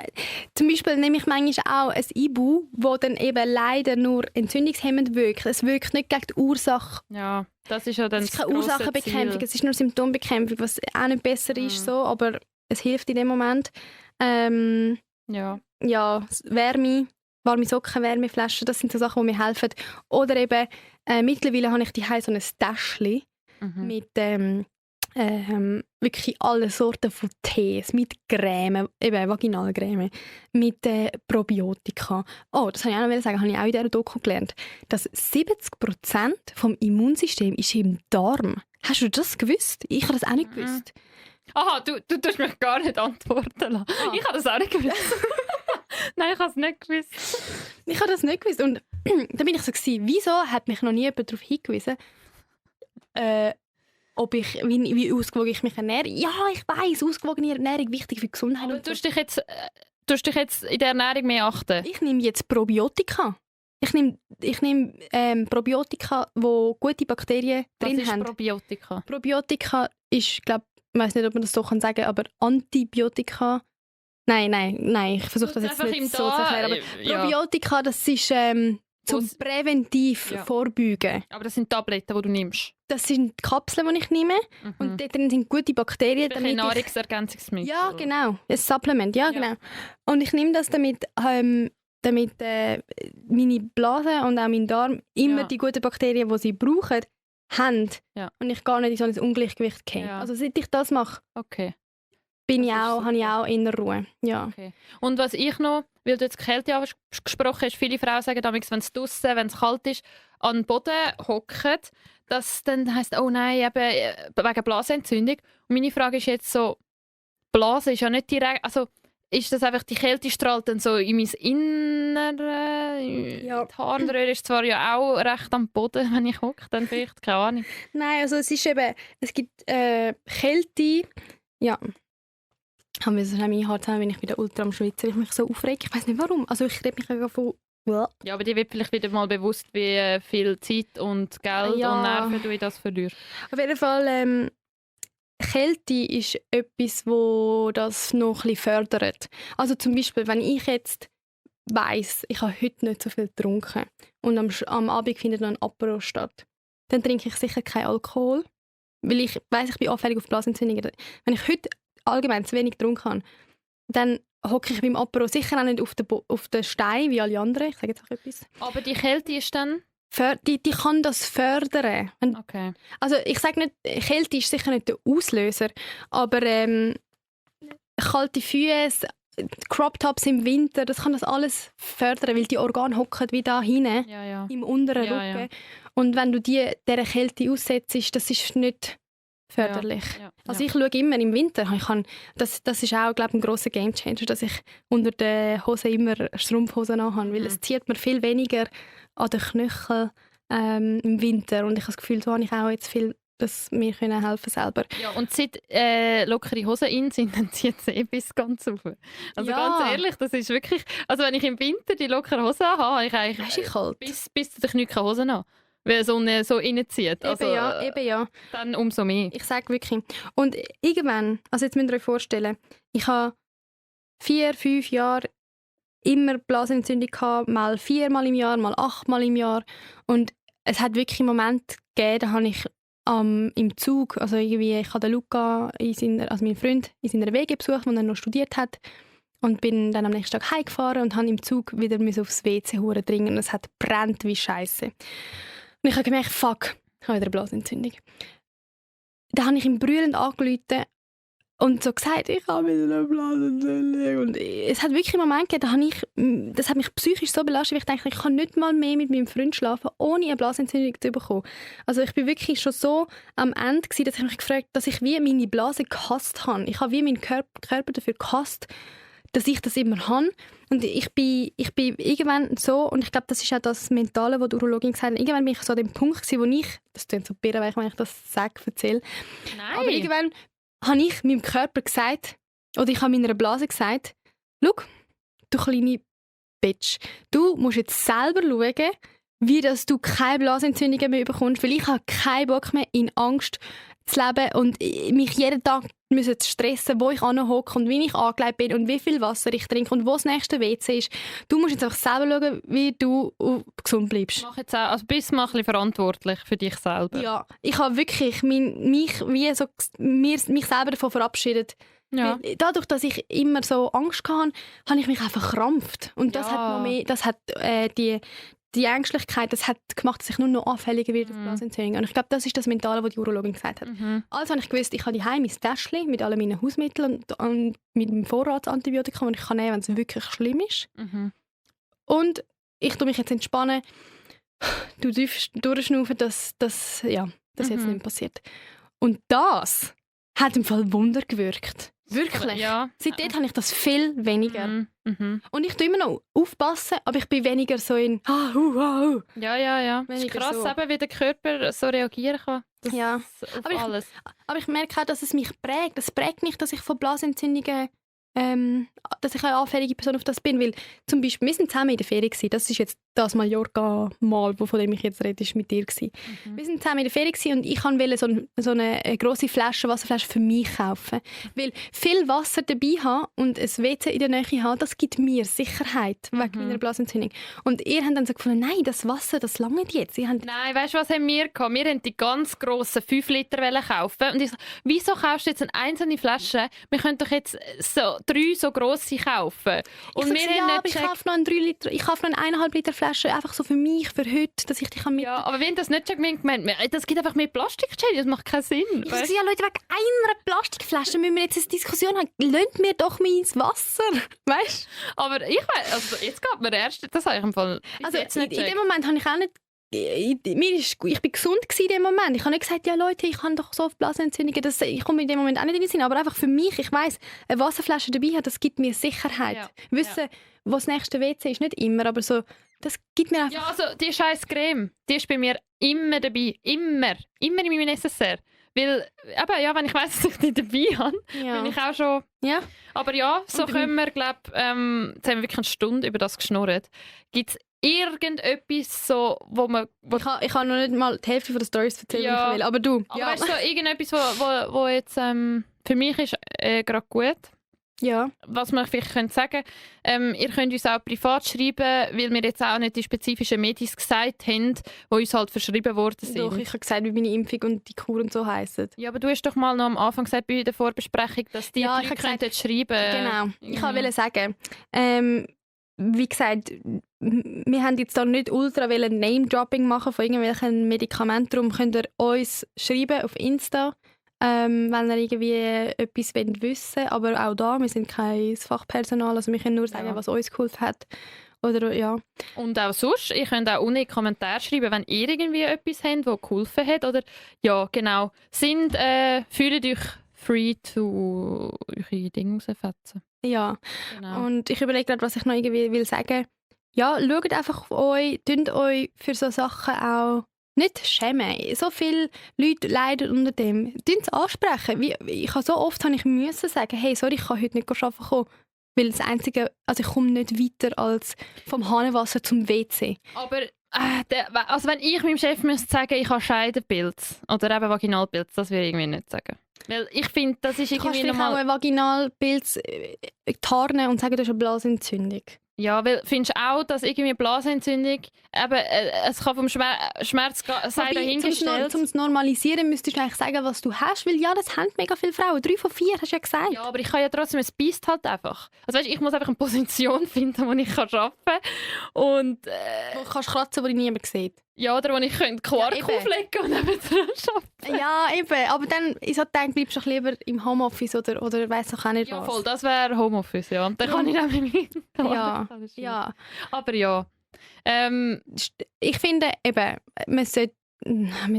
Zum Beispiel nehme ich manchmal auch ein Ibu, das dann eben leider nur entzündungshemmend wirkt. Es wirkt nicht gegen die Ursache. Ja, das ist ja dann Es ist keine Ursachenbekämpfung, es ist nur Symptombekämpfung, was auch nicht besser ist, so, aber es hilft in dem Moment. Ja, Wärme, warme Socken, Wärmeflaschen, das sind so Sachen, die mir helfen. Oder eben, mittlerweile habe ich daheim so ein Täschchen mit wirklich alle Sorten von Tees, mit Creme, eben Vaginalcreme, mit Probiotika. Oh, das wollte ich auch noch sagen, habe ich auch in dieser Doku gelernt, dass 70% vom Immunsystem ist im Darm. Hast du das gewusst? Ich habe das auch nicht gewusst. Aha, du tust mich gar nicht antworten lassen. Ich habe das auch nicht gewusst. Nein, ich habe es nicht gewusst. Ich habe das nicht gewusst. Und dann bin ich so gewesen, wieso hat mich noch nie jemand darauf hingewiesen, wie ausgewogen ich mich ernähre. Ja, ich weiss, ausgewogene Ernährung wichtig für die Gesundheit. Aber tust dich jetzt in der Ernährung mehr achten? Ich nehme jetzt Probiotika. Ich nehme Probiotika, die gute Bakterien drin haben. Was ist Probiotika? Probiotika ist, glaube ich weiß nicht, ob man das so sagen kann, aber Antibiotika. Nein, ich versuche das jetzt nicht so zu erklären. Aber Probiotika, das ist zum präventiv vorbeugen. Aber das sind Tabletten, die du nimmst? Das sind Kapseln, die ich nehme. Und dort drin sind gute Bakterien. Ein Nahrungsergänzungsmittel. Ja, genau. Ein Supplement, genau. Und ich nehme das damit meine Blase und auch mein Darm immer die guten Bakterien, die sie brauchen, haben. Ja. Und ich gar nicht in so ein Ungleichgewicht komme. Ja. Also seit ich das mache, habe ich auch innere Ruhe. Ja. Okay. Und was ich noch, weil du jetzt Kälte angesprochen hast, viele Frauen sagen damals, wenn es draussen, wenn es kalt ist, an den Boden hocken, das dann heisst, oh nein, eben wegen Blasenentzündung. Und meine Frage ist jetzt so, Blase ist ja nicht direkt, also ist das einfach, die Kälte strahlt dann so in mein Innere? Ja. Die Harnröhre ist zwar ja auch recht am Boden, wenn ich hocke, dann vielleicht, keine Ahnung. Nein, also es ist eben, es gibt Kälte, ja. Haben wir so schnell Haare zusammen, wenn ich wieder ultra am Schwitzen, weil ich mich so aufrege. Ich weiß nicht warum. Also ich rede mich einfach von... Ja, aber dir wird vielleicht wieder mal bewusst, wie viel Zeit und Geld und Nerven du in das verlierst. Auf jeden Fall, Kälte ist etwas, wo das noch ein bisschen fördert. Also zum Beispiel, wenn ich jetzt weiss, ich habe heute nicht so viel getrunken und am Abend findet noch ein Apero statt, dann trinke ich sicher keinen Alkohol, weil ich weiss, ich bin anfällig auf Blasenentzündungen. Wenn ich heute allgemein zu wenig getrunken habe, dann hocke ich beim Apero sicher auch nicht auf den Stein wie alle anderen. Ich sage jetzt auch etwas. Aber die Kälte ist dann... Die kann das fördern. Okay. Also ich sage nicht, Kälte ist sicher nicht der Auslöser, aber kalte Füße, Crop-Tops im Winter, das kann das alles fördern, weil die Organe hocken wie da hinten im unteren Rücken. Ja. Und wenn du dieser Kälte aussetzt, das ist nicht förderlich. Ja. Also ich schaue immer im Winter, das ist auch, glaube ich, ein grosser Gamechanger, dass ich unter den Hosen immer Strumpfhosen anhabe, weil es zieht mir viel weniger an den Knöcheln im Winter und ich habe das Gefühl, so habe ich auch jetzt viel, dass wir können helfen selber. Ja, und seit lockere Hosen in sind, dann zieht es bis ganz rauf. Also ganz ehrlich, das ist wirklich, also wenn ich im Winter die lockeren Hosen habe ich eigentlich bis zu den Knien keine Hosen an. Weil so reinzieht. Also, eben ja. Dann umso mehr. Ich sage wirklich. Und irgendwann, also jetzt müsst ihr euch vorstellen, ich habe 4-5 Jahre immer Blasenentzündung gehabt, mal 4-mal im Jahr, mal 8-mal im Jahr. Und es hat wirklich einen Moment gegeben, da habe ich im Zug, also irgendwie, ich habe den Luca, meinen Freund, in seiner WG besucht, wo er noch studiert hat. Und bin dann am nächsten Tag heimgefahren und habe im Zug wieder aufs WC dringen. Und es hat brennt wie Scheiße. Und ich habe gemerkt, fuck, ich habe wieder eine Blasenentzündung. Da habe ich ihm brüllend angerufen und so gesagt, ich habe wieder eine Blasenentzündung. Und es hat wirklich einen Moment gegeben, das hat mich psychisch so belastet, weil ich dachte, ich kann nicht mal mehr mit meinem Freund schlafen, ohne eine Blasenentzündung zu bekommen. Also ich bin wirklich schon so am Ende gewesen, dass ich mich gefragt habe, dass ich wie meine Blase gehasst habe. Ich habe wie meinen Körper dafür gehasst, dass ich das immer habe. Und ich bin irgendwann so, und ich glaube, das ist auch das Mentale, was die Urologin gesagt hat, irgendwann bin ich so an dem Punkt gewesen, wo ich, das klingt so birrenweich, wenn ich das erzähle, aber irgendwann habe ich meinem Körper gesagt, oder ich habe meiner Blase gesagt, schau, du kleine Bitch, du musst jetzt selber schauen, wie dass du keine Blasenentzündungen mehr bekommst, weil ich habe keinen Bock mehr in Angst zu leben und mich jeden Tag zu stressen, wo ich anhocke und wie ich angelegt bin und wie viel Wasser ich trinke und wo das nächste WC ist. Du musst jetzt einfach selber schauen, wie du gesund bleibst. Mach jetzt auch, also bist du mal ein bisschen verantwortlich für dich selber. Ja, ich habe wirklich mich selber davon verabschiedet. Ja. Dadurch, dass ich immer so Angst hatte, habe ich mich einfach verkrampft. Und das hat noch mehr, die Ängstlichkeit, das hat gemacht, dass ich nur noch anfälliger werde auf Blasenentzündung. Und ich glaube, das ist das Mentale, was die Urologin gesagt hat. Also habe ich gewusst, ich habe daheim mein Täschchen mit allen meinen Hausmitteln und mit dem Vorratsantibiotika, das ich kann nehmen kann, wenn es wirklich schlimm ist. Und ich tue mich jetzt entspannen, du durchschnaufen, dass jetzt nicht mehr passiert. Und das hat im Fall Wunder gewirkt. Wirklich. Ja. Seitdem habe ich das viel weniger. Und ich tue immer noch aufpassen, aber ich bin weniger so in Ja. Es ist krass, so. Eben, wie der Körper so reagieren kann. Alles. Aber ich merke auch, dass es mich prägt. Es prägt mich, dass ich von Blasenentzündungen dass ich eine anfällige Person auf das bin, weil zum Beispiel, wir sind zusammen in der Ferien gewesen. Das ist jetzt das Mallorca-Mal, von dem ich jetzt rede, ist mit dir gewesen. Wir sind zusammen in der Ferien gewesen und ich wollte so eine grosse Wasserflasche für mich kaufen, weil viel Wasser dabei haben und ein WC in der Nähe haben, das gibt mir Sicherheit wegen meiner Blasenentzündung. Und ihr habt dann so gefunden, nein, das Wasser, das langt jetzt. Nein, weißt du, was haben wir gehabt? Wir wollten die ganz grossen 5 Liter kaufen und ich so, wieso kaufst du jetzt eine einzelne Flasche? Wir können doch jetzt so 3 so grosse kaufen. Und ich kaufe noch eine 1,5 Liter Flasche, einfach so für mich, für heute, dass ich die mit... Ja, aber wenn das nicht schon gemeint, das gibt einfach mehr Plastikschäden, das macht keinen Sinn. Ich sage, ja Leute, wegen einer Plastikflasche müssen wir jetzt eine Diskussion haben. Lasst mir doch mein Wasser, weißt du? Aber ich weiss, also jetzt geht mir erst, das habe ich im Fall also in dem Moment habe ich auch nicht... Ich bin gesund in dem Moment. Ich habe nicht gesagt, ja Leute, ich habe doch so oft Blasenentzündungen. Ich komme in dem Moment auch nicht in den Sinn. Aber einfach für mich, ich weiss, eine Wasserflasche dabei haben, das gibt mir Sicherheit. Ja. Wissen, wo das nächste WC ist, nicht immer, aber so, das gibt mir einfach... Ja, also die scheiß Creme, die ist bei mir immer dabei. Immer in meinem Necessaire. Weil, eben, ja, wenn ich weiss, dass ich die dabei habe, bin ich auch schon... Ja. Aber ja, so können wir, glaube jetzt haben wir wirklich eine Stunde über das geschnurrt. Gibt es irgendetwas so, wo man... Ich kann noch nicht mal die Hälfte von den Storys erzählen, die ich will, aber du. Aber weißt du, so irgendetwas, wo jetzt für mich ist gerade gut. Ja. Was man vielleicht sagen könnte, ihr könnt uns auch privat schreiben, weil wir jetzt auch nicht die spezifischen Medis gesagt haben, die uns halt verschrieben worden sind. Doch, ich habe gesagt, wie meine Impfung und die Kur und so heissen. Ja, aber du hast doch mal noch am Anfang gesagt bei der Vorbesprechung, dass die Ja, Leute könnten schreiben. Genau. Ich wollte sagen, wie gesagt, wir haben jetzt da nicht ultra Name-Dropping machen von irgendwelchen Medikamenten. Darum könnt ihr uns schreiben auf Insta, wenn ihr irgendwie etwas wissen wollt. Aber auch da, wir sind kein Fachpersonal, also wir können nur sagen, was uns geholfen hat. Oder, ja. Und auch sonst, ihr könnt auch unten in die Kommentare schreiben, wenn ihr irgendwie etwas habt, das geholfen hat. Oder ja, genau. Fühlt euch free to eure Dinge rausfetzen. Ja, Genau. und ich überlege gerade, was ich noch irgendwie will sagen. Ja, schaut einfach auf euch, tut euch für so Sachen auch nicht schämen. So viele Leute leiden unter dem. Tut es ansprechen. Ich habe so oft müssen sagen, hey, sorry, ich kann heute nicht arbeiten kommen, weil das Einzige, also ich komme nicht weiter als vom Hahnenwasser zum WC. Aber also wenn ich meinem Chef müsste sagen, ich habe Scheidenpilz oder eben Vaginalpilz, das würde ich irgendwie nicht sagen. Weil ich finde, das ist Du kannst irgendwie vielleicht auch nochmal... ein Vaginalpilz tarnen und sagen, du hast eine Blasenentzündung. Ja, weil findest du auch, dass irgendwie Blasenentzündung, eben, es kann vom Schmerz sei dahingestellt. Zum Normalisieren müsstest du eigentlich sagen, was du hast, weil ja, das haben mega viele Frauen. 3 von 4 hast du ja gesagt. Ja, aber ich kann ja trotzdem, es beißt halt einfach. Also weißt, ich muss einfach eine Position finden, wo ich arbeiten kann. Und Wo du kannst kratzen, wo dich niemand sieht. ja, oder wo ich Quark eben. auflegen und eben dran arbeiten. Ja, eben. Aber dann, ich so denke, bleibst du doch lieber im Homeoffice oder weiss auch nicht Ja, was. voll, das wäre Homeoffice, ja. Dann kann ich nämlich Ja, ja. Aber ja. Ich finde eben, man sollte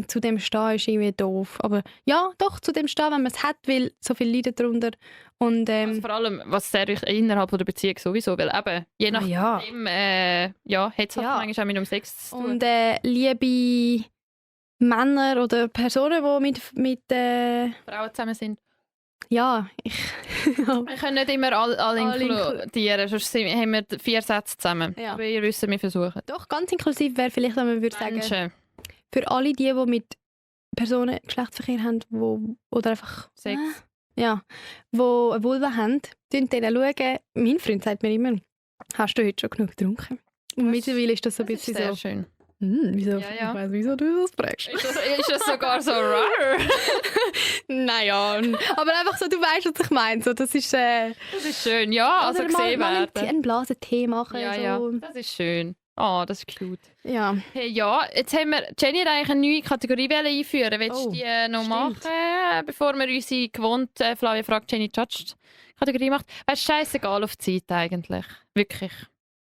zu dem stehen ist irgendwie doof. Aber ja, doch, zu dem stehen, wenn man es hat, weil so viele Leute darunter. Und, Also vor allem, was sehr innerhalb der Beziehung sowieso, weil eben, je nachdem, hat es halt manchmal auch mit um Sex zu tun. Und liebe Männer oder Personen, die mit Frauen zusammen sind. ja, Wir können nicht immer alle inkludieren, sonst haben wir 4 Sätze zusammen. Ja. Aber ihr wisst, wir versuchen. doch, ganz inklusiv wäre vielleicht, wenn man würde sagen, Menschen, für alle die mit Personen Geschlechtsverkehr haben, oder einfach Sex. ja, wo eine Vulva haben, schauen denen schauen. Mein Freund sagt mir immer, hast du heute schon genug getrunken? Und mittlerweile ist das so ein Das ist bisschen sehr so, schön. wieso, Ja, ja. ich weiss, wieso du das prägst. Ist das sogar so rar? Naja, aber einfach so, du weißt, was ich meine. So, das ist Das ist schön, ja, also oder gesehen mal werden. einen Blasentee machen. Ja, so. ja, das ist schön. Oh, das ist cute. Ja. Hey, ja, jetzt haben wir Jenny hat eigentlich eine neue Kategorie einführen. Willst du die noch stimmt. machen, bevor wir unsere gewohnte Flavia fragt Jenny Judged Kategorie macht? Weißt du, scheißegal auf die Zeit eigentlich. Wirklich.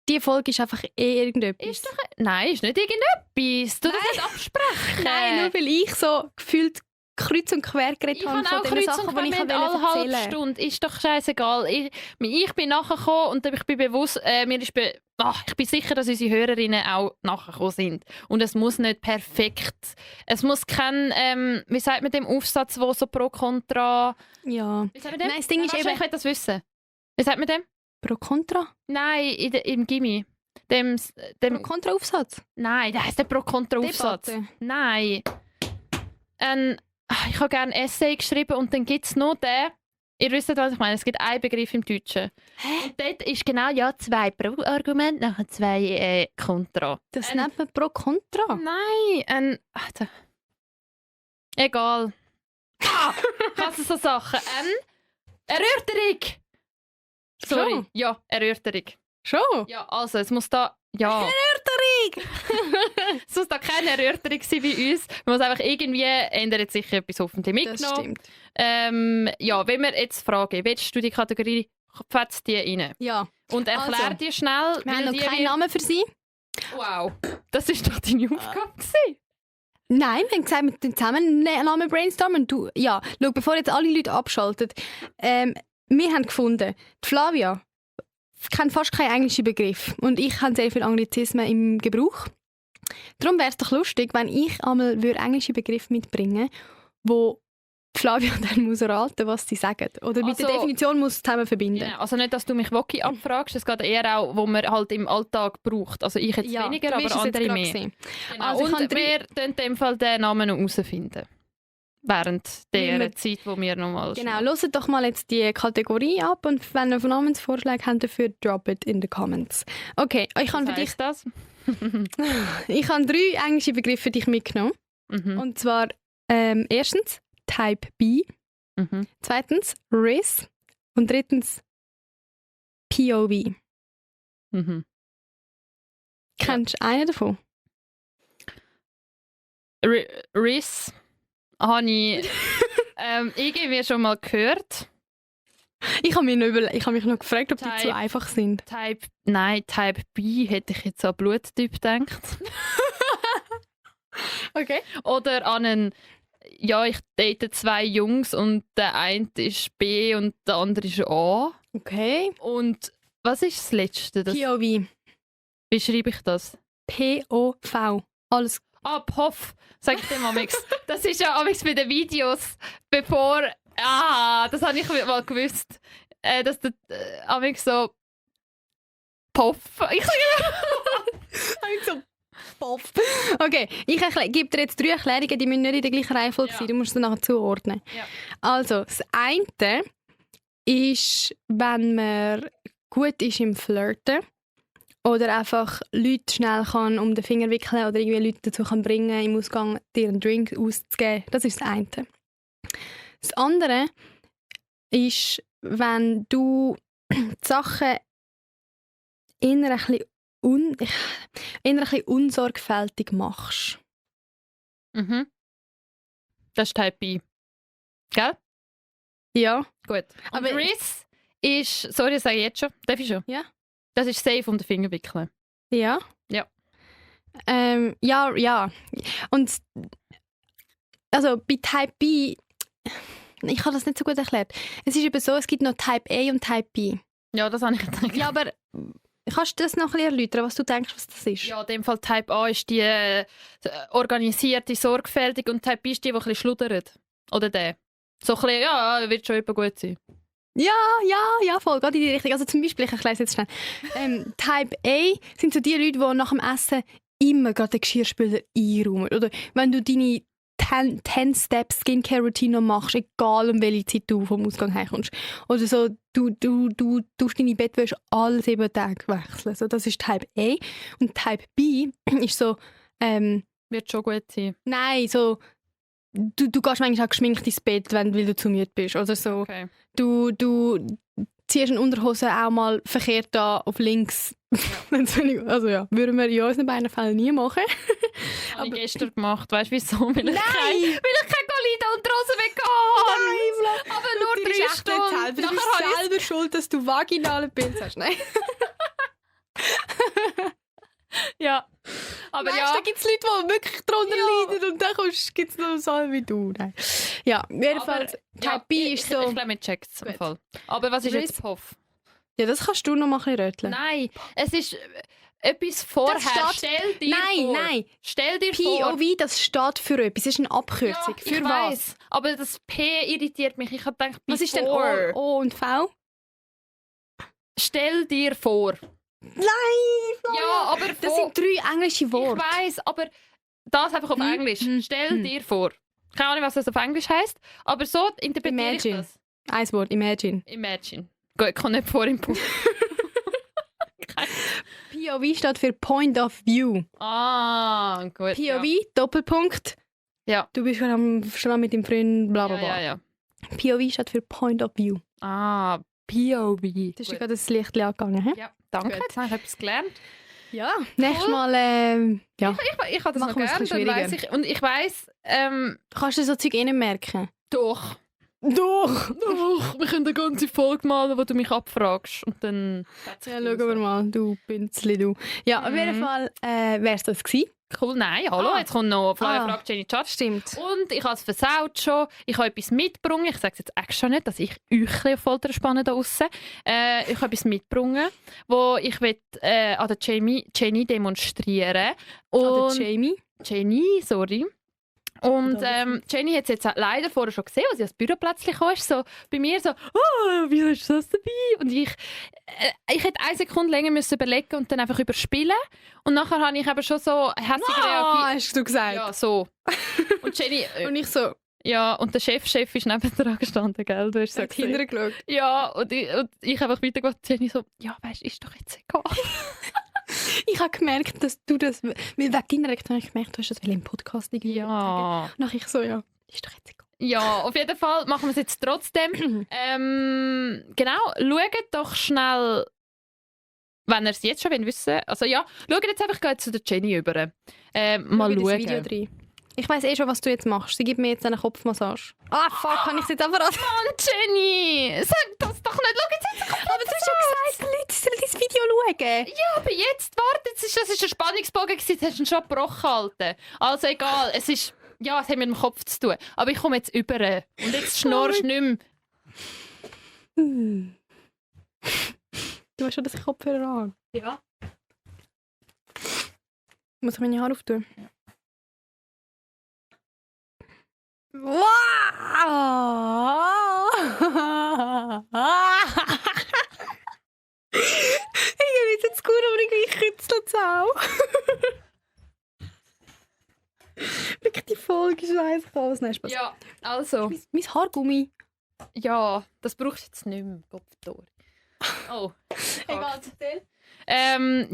Die Folge ist einfach irgendetwas. Ist doch, nein, ist nicht irgendetwas. Du darfst nicht absprechen. Nein, nur weil ich so gefühlt kreuz und quer geredet Ich habe habe von auch den kreuz Sachen, und quer die ich mit alle halbe erzählen. Stunde. Ist doch scheißegal. Ich bin nachgekommen und ich bin bewusst, ich bin sicher, dass unsere Hörerinnen auch nachgekommen sind. Und es muss nicht perfekt. Es muss kein, wie sagt man dem Aufsatz, wo so pro kontra. Ja. Wie sagt man dem? Nein, das Ding ist Warte, eben- ich will das wissen. Wie sagt man dem? Pro Kontra? Nein, im Gimmi. Pro Kontra Aufsatz? Nein, das heisst nicht pro kontra Aufsatz. Debatte. Nein. Ich habe gerne Essay geschrieben und dann gibt es noch den. Ihr wisst, was ich meine. Es gibt einen Begriff im Deutschen. Und dort ist genau 2 Pro-Argumente, nachher 2 Kontra. Das nennt man Pro Kontra? Nein, egal. Was sind so Sachen? Erörterung! Sorry. Schon? Ja, Erörterung. Schon? Ja, also, es muss da... Ja. Es muss da keine Erörterung sein bei uns. Man muss einfach irgendwie, ändert sich etwas hoffentlich Das mitgenommen. stimmt. Ja, wenn wir jetzt fragen, willst du die Kategorie, fetzt die rein? Ja. Und erklär Also, dir schnell, Wir haben weil noch die keinen wird- Namen für sie. Wow, das ist doch deine Aufgabe gewesen. Nein, wir haben gesagt, wir tun zusammen einen Namen brainstormen. Du, ja, schau, bevor jetzt alle Leute abschalten. Wir haben gefunden, die Flavia kennt fast keinen englischen Begriff. Und ich habe sehr viele Anglizismen im Gebrauch. Darum wäre es doch lustig, wenn ich einmal englische Begriffe mitbringen wo Flavia dann muss erraten, was sie sagen. Oder mit der Also- Definition muss zusammen verbinden. Genau. Also nicht, dass du mich Woki abfragst, es geht eher auch, wo man halt im Alltag braucht. Also ich jetzt weniger, du wirst aber es jetzt andere gerade mehr. sehen. Genau. Also ich und habe wir tun in dem Fall den Namen noch herausfinden. während Weil der wir- Zeit, wo wir nochmal... Genau, hört doch mal jetzt die Kategorie ab und wenn ihr Namensvorschläge habt dafür, drop it in the comments. Okay, ich habe für dich das? ich habe 3 englische Begriffe für dich mitgenommen. Mhm. Und zwar erstens Type B, Mhm. zweitens RIS und drittens POV. Mhm. Kennst du einen davon? RIS habe ich irgendwie schon mal gehört. Ich habe mich noch gefragt, ob die Type- zu einfach sind. Type B hätte ich jetzt an Bluttyp gedacht. Okay. Oder an einen, ja, ich date 2 Jungs und der eine ist B und der andere ist A. Okay. Und was ist das Letzte? POV. Wie schreibe ich das? POV. Alles. Ah, POV, sag ich dem amix. Das ist ja amix bei den Videos, bevor... das habe ich mal gewusst. Dass der amix so... POV... Ich sage so Poff. Okay, ich gebe dir jetzt 3 Erklärungen, die müssen nicht in der gleichen Reihenfolge Ja. sein. Du musst sie nachher zuordnen. Ja. Also, das eine ist, wenn man gut ist im Flirten oder einfach Leute schnell kann um den Finger wickeln oder irgendwie Leute dazu kann bringen, im Ausgang dir einen Drink auszugeben. Das ist das eine. Das andere ist, wenn du die Sachen eher ein bisschen unsorgfältig machst. Mhm. Das ist Type B. Gell? Ja. Gut. Aber- Aber RIS ist... Sorry, das sage ich jetzt schon. Darf ich schon? Ja. Das ist safe um den Finger wickeln. Ja? Ja. Ja. Und also bei Type B, ich habe das nicht so gut erklärt. Es ist eben so, es gibt noch Type A und Type B. Ja, das habe ich gedacht. Ja, aber kannst du das noch ein bisschen erläutern, was du denkst, was das ist? Ja, in dem Fall Type A ist die organisierte, sorgfältig und Type B ist die ein bisschen schludert. Oder der. So ein bisschen, ja, wird schon etwa gut sein. Ja, voll, geht in die Richtung. Also zum Beispiel, ich erkläre es jetzt schnell. Type A sind so die Leute, die nach dem Essen immer gerade den Geschirrspüler einräumen. Oder wenn du deine 10-Step-Skincare-Routine machst, egal um welche Zeit du vom Ausgang herkommst. Oder so, du tust deine Bettwäsche alle 7 Tage wechseln. So, das ist Type A. Und Type B ist so, Wird schon gut sein. nein, so, du gehst manchmal auch geschminkt ins Bett, weil du zu müde bist. Oder so, Okay. du ziehst eine Unterhose auch mal verkehrt da auf links. Also ja, würden wir in unseren beiden Fällen nie machen. Habe ich gestern gemacht. Weißt du wieso? Weil ich Nein! keine Golida-Unterhose bekommen habe. Aber nur 3 Stunden. Du Nachher bist habe ich- selber schuld, dass du vaginale Pilze hast. Nein. Ja. Aber Weißt, ja. da gibt es Leute, die wirklich darunter Ja. leiden und dann gibt es noch so wie du. Nein. Ja, jedenfalls, Type B ist so... Ich glaube, man checkt es im Gut. Fall. Aber was ist RIS? jetzt POV? Ja, das kannst du noch mal ein bisschen röteln. Nein, es ist etwas vorher. steht- Stell dir vor. Nein. Stell dir vor. POV, das steht für etwas. Das ist eine Abkürzung. Ja, für ich was? weiss. Aber das P irritiert mich. Ich habe gedacht, Was ist denn before. O und V? Stell dir vor. Nein! Ja, aber Das sind 3 englische Worte. Ich weiss, aber das einfach auf Englisch. Stell dir vor. Keine Ahnung, was das auf Englisch heisst, aber so interpretiere ich Imagine. das. Ein Wort, imagine. Imagine. Gut, ich kann nicht vor im Punkt. POV steht für Point of View. Ah, gut. POV, Doppelpunkt. Ja. Du bist schon mit dem Freund, bla bla bla. Ja. POV steht für Point of View. Ah, POV. Das ist dir gerade das Licht angegangen. He? Ja, danke. Gut. Jetzt habe ich etwas gelernt. Ja. Nächstes Mal, ja. Ich habe das Machen noch wir es gerne, ein bisschen dann weiss ich. Und ich weiss, Kannst du so Zeug nicht merken? doch. Doch! Doch, wir können eine ganze Folge malen, wo du mich abfragst. Und dann... Ja, schauen wir mal, du Pinzli, du. Ja, auf jeden Fall wäre es das gewesen. Cool, nein, hallo, Ah. jetzt kommt noch Flyer Ah. Frage Jenny Chat. Stimmt. Und ich habe es versaut schon. Ich habe etwas mitgebracht. Ich sage es jetzt extra nicht, dass ich euch ein bisschen auf Folter spanne da draussen. Ich habe etwas mitgebracht, wo ich will, an der Jenny demonstrieren. Oder Und Jamie. Jenny, sorry. Und Oder Jenny hat es jetzt leider vorher schon gesehen, als sie ans Büroplätzchen kam, ist so bei mir so, wie hast du das dabei? Und ich hätte 1 Sekunde länger müssen überlegen und dann einfach überspielen. Und nachher habe ich aber schon so hässlich reagiert. hast du gesagt. Ja, so. Und Jenny, Und ich so, Ja, und der Chef ist neben dran gestanden, gell? Du hast so Hat gesehen. hinterher geschaut. Ja, und ich einfach weitergemacht. Jenny so, ja, weißt du, ist doch jetzt egal. Ich habe gemerkt, dass du das... Weil wegen deiner Reaktion habe ich gemerkt, du hast das im Podcast irgendwie sagen. Ja. Und ich so, ja, ist doch jetzt egal. Ja, auf jeden Fall machen wir es jetzt trotzdem. Genau, schaut doch schnell, wenn ihr es jetzt schon wissen wollt. Also ja, schaut jetzt einfach gleich zu der Jenny über. Mal Schau in das schauen. Video rein. Ich weiss schon, was du jetzt machst. Sie gibt mir jetzt eine Kopfmassage. Ah, fuck, kann ich es jetzt einfach an... Mann, Jenny! Sag das doch nicht! Schau jetzt eine Aber du hast schon gesagt, die Leute sollen dein Video schauen. Ja, aber jetzt, warte, das ist ein Spannungsbogen gewesen, das hast du schon gebrochen, Alter. Also egal, es ist... Ja, es hat mit dem Kopf zu tun. Aber ich komme jetzt über. Und jetzt schnurrst du nicht mehr. Du weißt schon, dass ich Kopfhörer habe. Ja. Muss ich meine Haare auftun? Wow! Ich habe jetzt gut, aber irgendwie kützelt es auch. Wirklich, die Folge ist scheiße. Nein, Spaß. Ja, also. Mein Haargummi. Ja, das brauchst du jetzt nicht mehr, Kopftor. Oh. Egal, erzähl.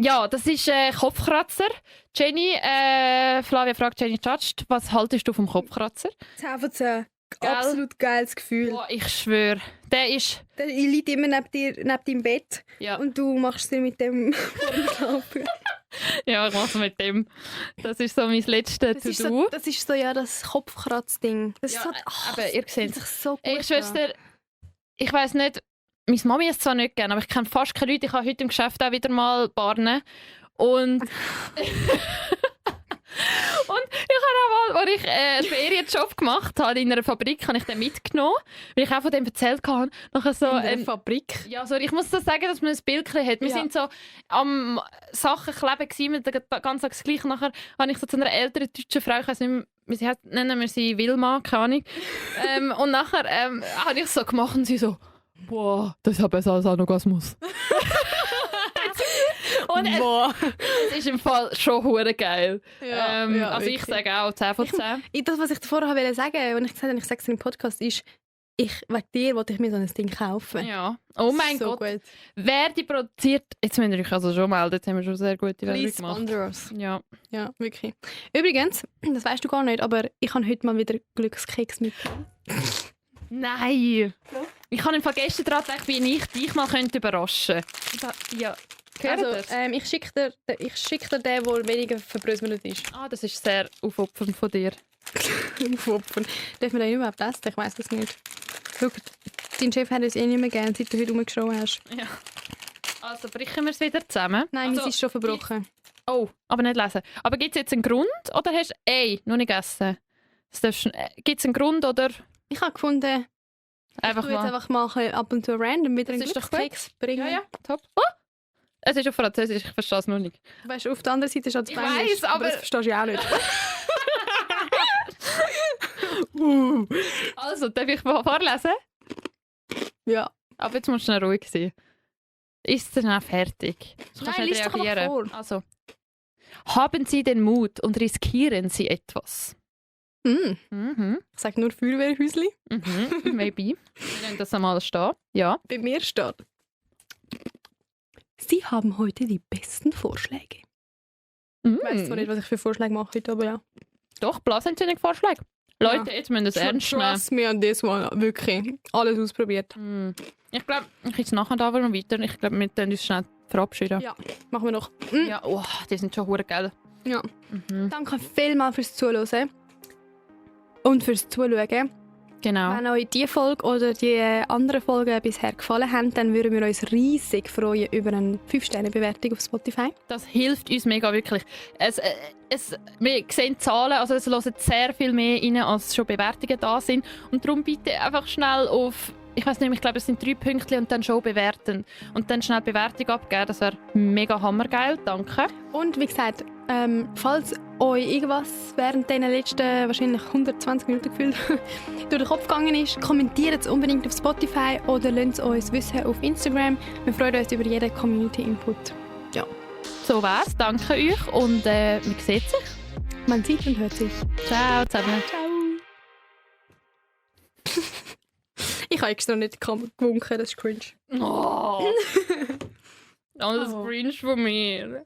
Ja, das ist Kopfkratzer. Jenny, Flavia fragt Jenny Judged, was haltest du vom Kopfkratzer? 10 von 10. Gell? Absolut geiles Gefühl. Boah, ich schwöre, der ist... Der liegt immer neben deinem Bett Ja, und du machst es mit dem vor dem Schlafen. ja, ich mache mit dem. Das ist so mein letztes To-Do. Das ist so ja das Kopfkratzding. Das Ja, ist so, aber ihr seht sich so gut. Ich schwör's dir, ich weiss nicht, meine Mami ist zwar nicht gerne, aber ich kenne fast keine Leute. Ich habe heute im Geschäft auch wieder mal Barnen. Und und ich habe auch mal, als ich einen Ferienjob gemacht habe in einer Fabrik, habe ich den mitgenommen, weil ich auch von dem erzählt habe. Nachher so, in der Fabrik. ja, sorry, ich muss so sagen, dass man ein Bild hat. Wir Ja. sind so am Sachen kleben gewesen, mit der ganzen Tag das Gleiche. Nachher habe ich so zu einer älteren deutschen Frau, ich weiß nicht mehr, wie sie heißt, nennen wir sie Wilma, keine Ahnung. Und nachher habe ich so gemacht und sie so, boah, das ist ja besser als Anorgasmus. Und es ist im Fall schon hure geil. Also ich sage auch 10 von 10. Das, was ich davor wollte sagen, und ich gesagt habe, ich sage es im Podcast, ist, wegen dir wollte ich mir so ein Ding kaufen. Ja. Oh mein so Gott. Gut. Wer die produziert, jetzt müsst ihr euch also schon melden, jetzt haben wir schon sehr gute Werbung Please gemacht. sponsor us. Ja. Ja, wirklich. Übrigens, das weißt du gar nicht, aber ich habe heute mal wieder Glückskeks mit. Nein! Ich habe im Fall gestern daran gedacht, wie ich dich mal überraschen könnte. Ja, gehört Also, das? ich schicke dir den, der weniger verbröselt ist. Ah, das ist sehr aufopfernd von dir. Aufopfern. Darf man den überhaupt essen? Ich weiss das nicht. Schau, dein Chef hat es eh nicht mehr gern, seit du heute rumgeschrien hast. Ja. Also brechen wir es wieder zusammen. Nein, also, es ist schon verbrochen. Oh, aber nicht lesen. Aber gibt es jetzt einen Grund oder hast du noch nicht gegessen? Gibt es einen Grund oder Ich habe gefunden, einfach du jetzt mal? einfach mal ab und zu random wieder einen Das ist doch Glückskeks bringen. Ja, ja, top. Oh! Es ist auf Französisch, ich verstehe es noch nicht. Weißt du, auf der anderen Seite ist es Ich Spanisch, weiss, aber- das verstehst du ja auch nicht. Also, darf ich mal vorlesen? Ja. Aber jetzt musst du schnell ruhig sein. Ist es dann auch fertig? Du kannst Nein, nicht lies doch einfach vor. Also. Haben Sie den Mut und riskieren Sie etwas? Mm. Mhm. Ich sage nur Feuerwehrhäusli. Mhm. Maybe. Wir lassen das einmal stehen. Ja. Bei mir steht. Sie haben heute die besten Vorschläge. Mm. Ich weiss zwar nicht, was ich für Vorschläge mache heute, aber ja. Doch, Blasentzündungsvorschlag. Leute, jetzt müssen wir das ernst nehmen. Trust me on this one. Wirklich. Alles ausprobiert. Mm. Ich glaube, ich jetzt nachher da noch weiter. Ich glaube, wir können uns schnell verabschieden. Ja, machen wir noch. Ja, oh, die sind schon hure geil. Ja. Mhm. Danke vielmals fürs Zuhören. Und fürs Zuschauen. Genau. Wenn euch diese Folge oder die anderen Folgen bisher gefallen haben, dann würden wir uns riesig freuen über eine 5-Sterne-Bewertung auf Spotify. Das hilft uns mega wirklich. Wir sehen Zahlen, also es hören sehr viel mehr rein, als schon Bewertungen da sind. Und darum bitte einfach schnell auf, ich weiß nicht, ich glaube es sind 3 Pünktchen und dann schon bewerten. Und dann schnell Bewertung abgeben, das wäre mega hammergeil. Danke. Und wie gesagt, falls euch irgendwas während den letzten wahrscheinlich 120 Minuten gefühlt durch den Kopf gegangen ist, kommentiert es unbedingt auf Spotify oder lasst es uns wissen auf Instagram. Wir freuen uns über jeden Community-Input. Ja, So wär's. Danke euch und man sieht sich. man sieht und hört sich. Ciao zusammen. Ciao. Ich habe extra nicht gewunken, das ist cringe. Oh. Alles Oh. cringe von mir.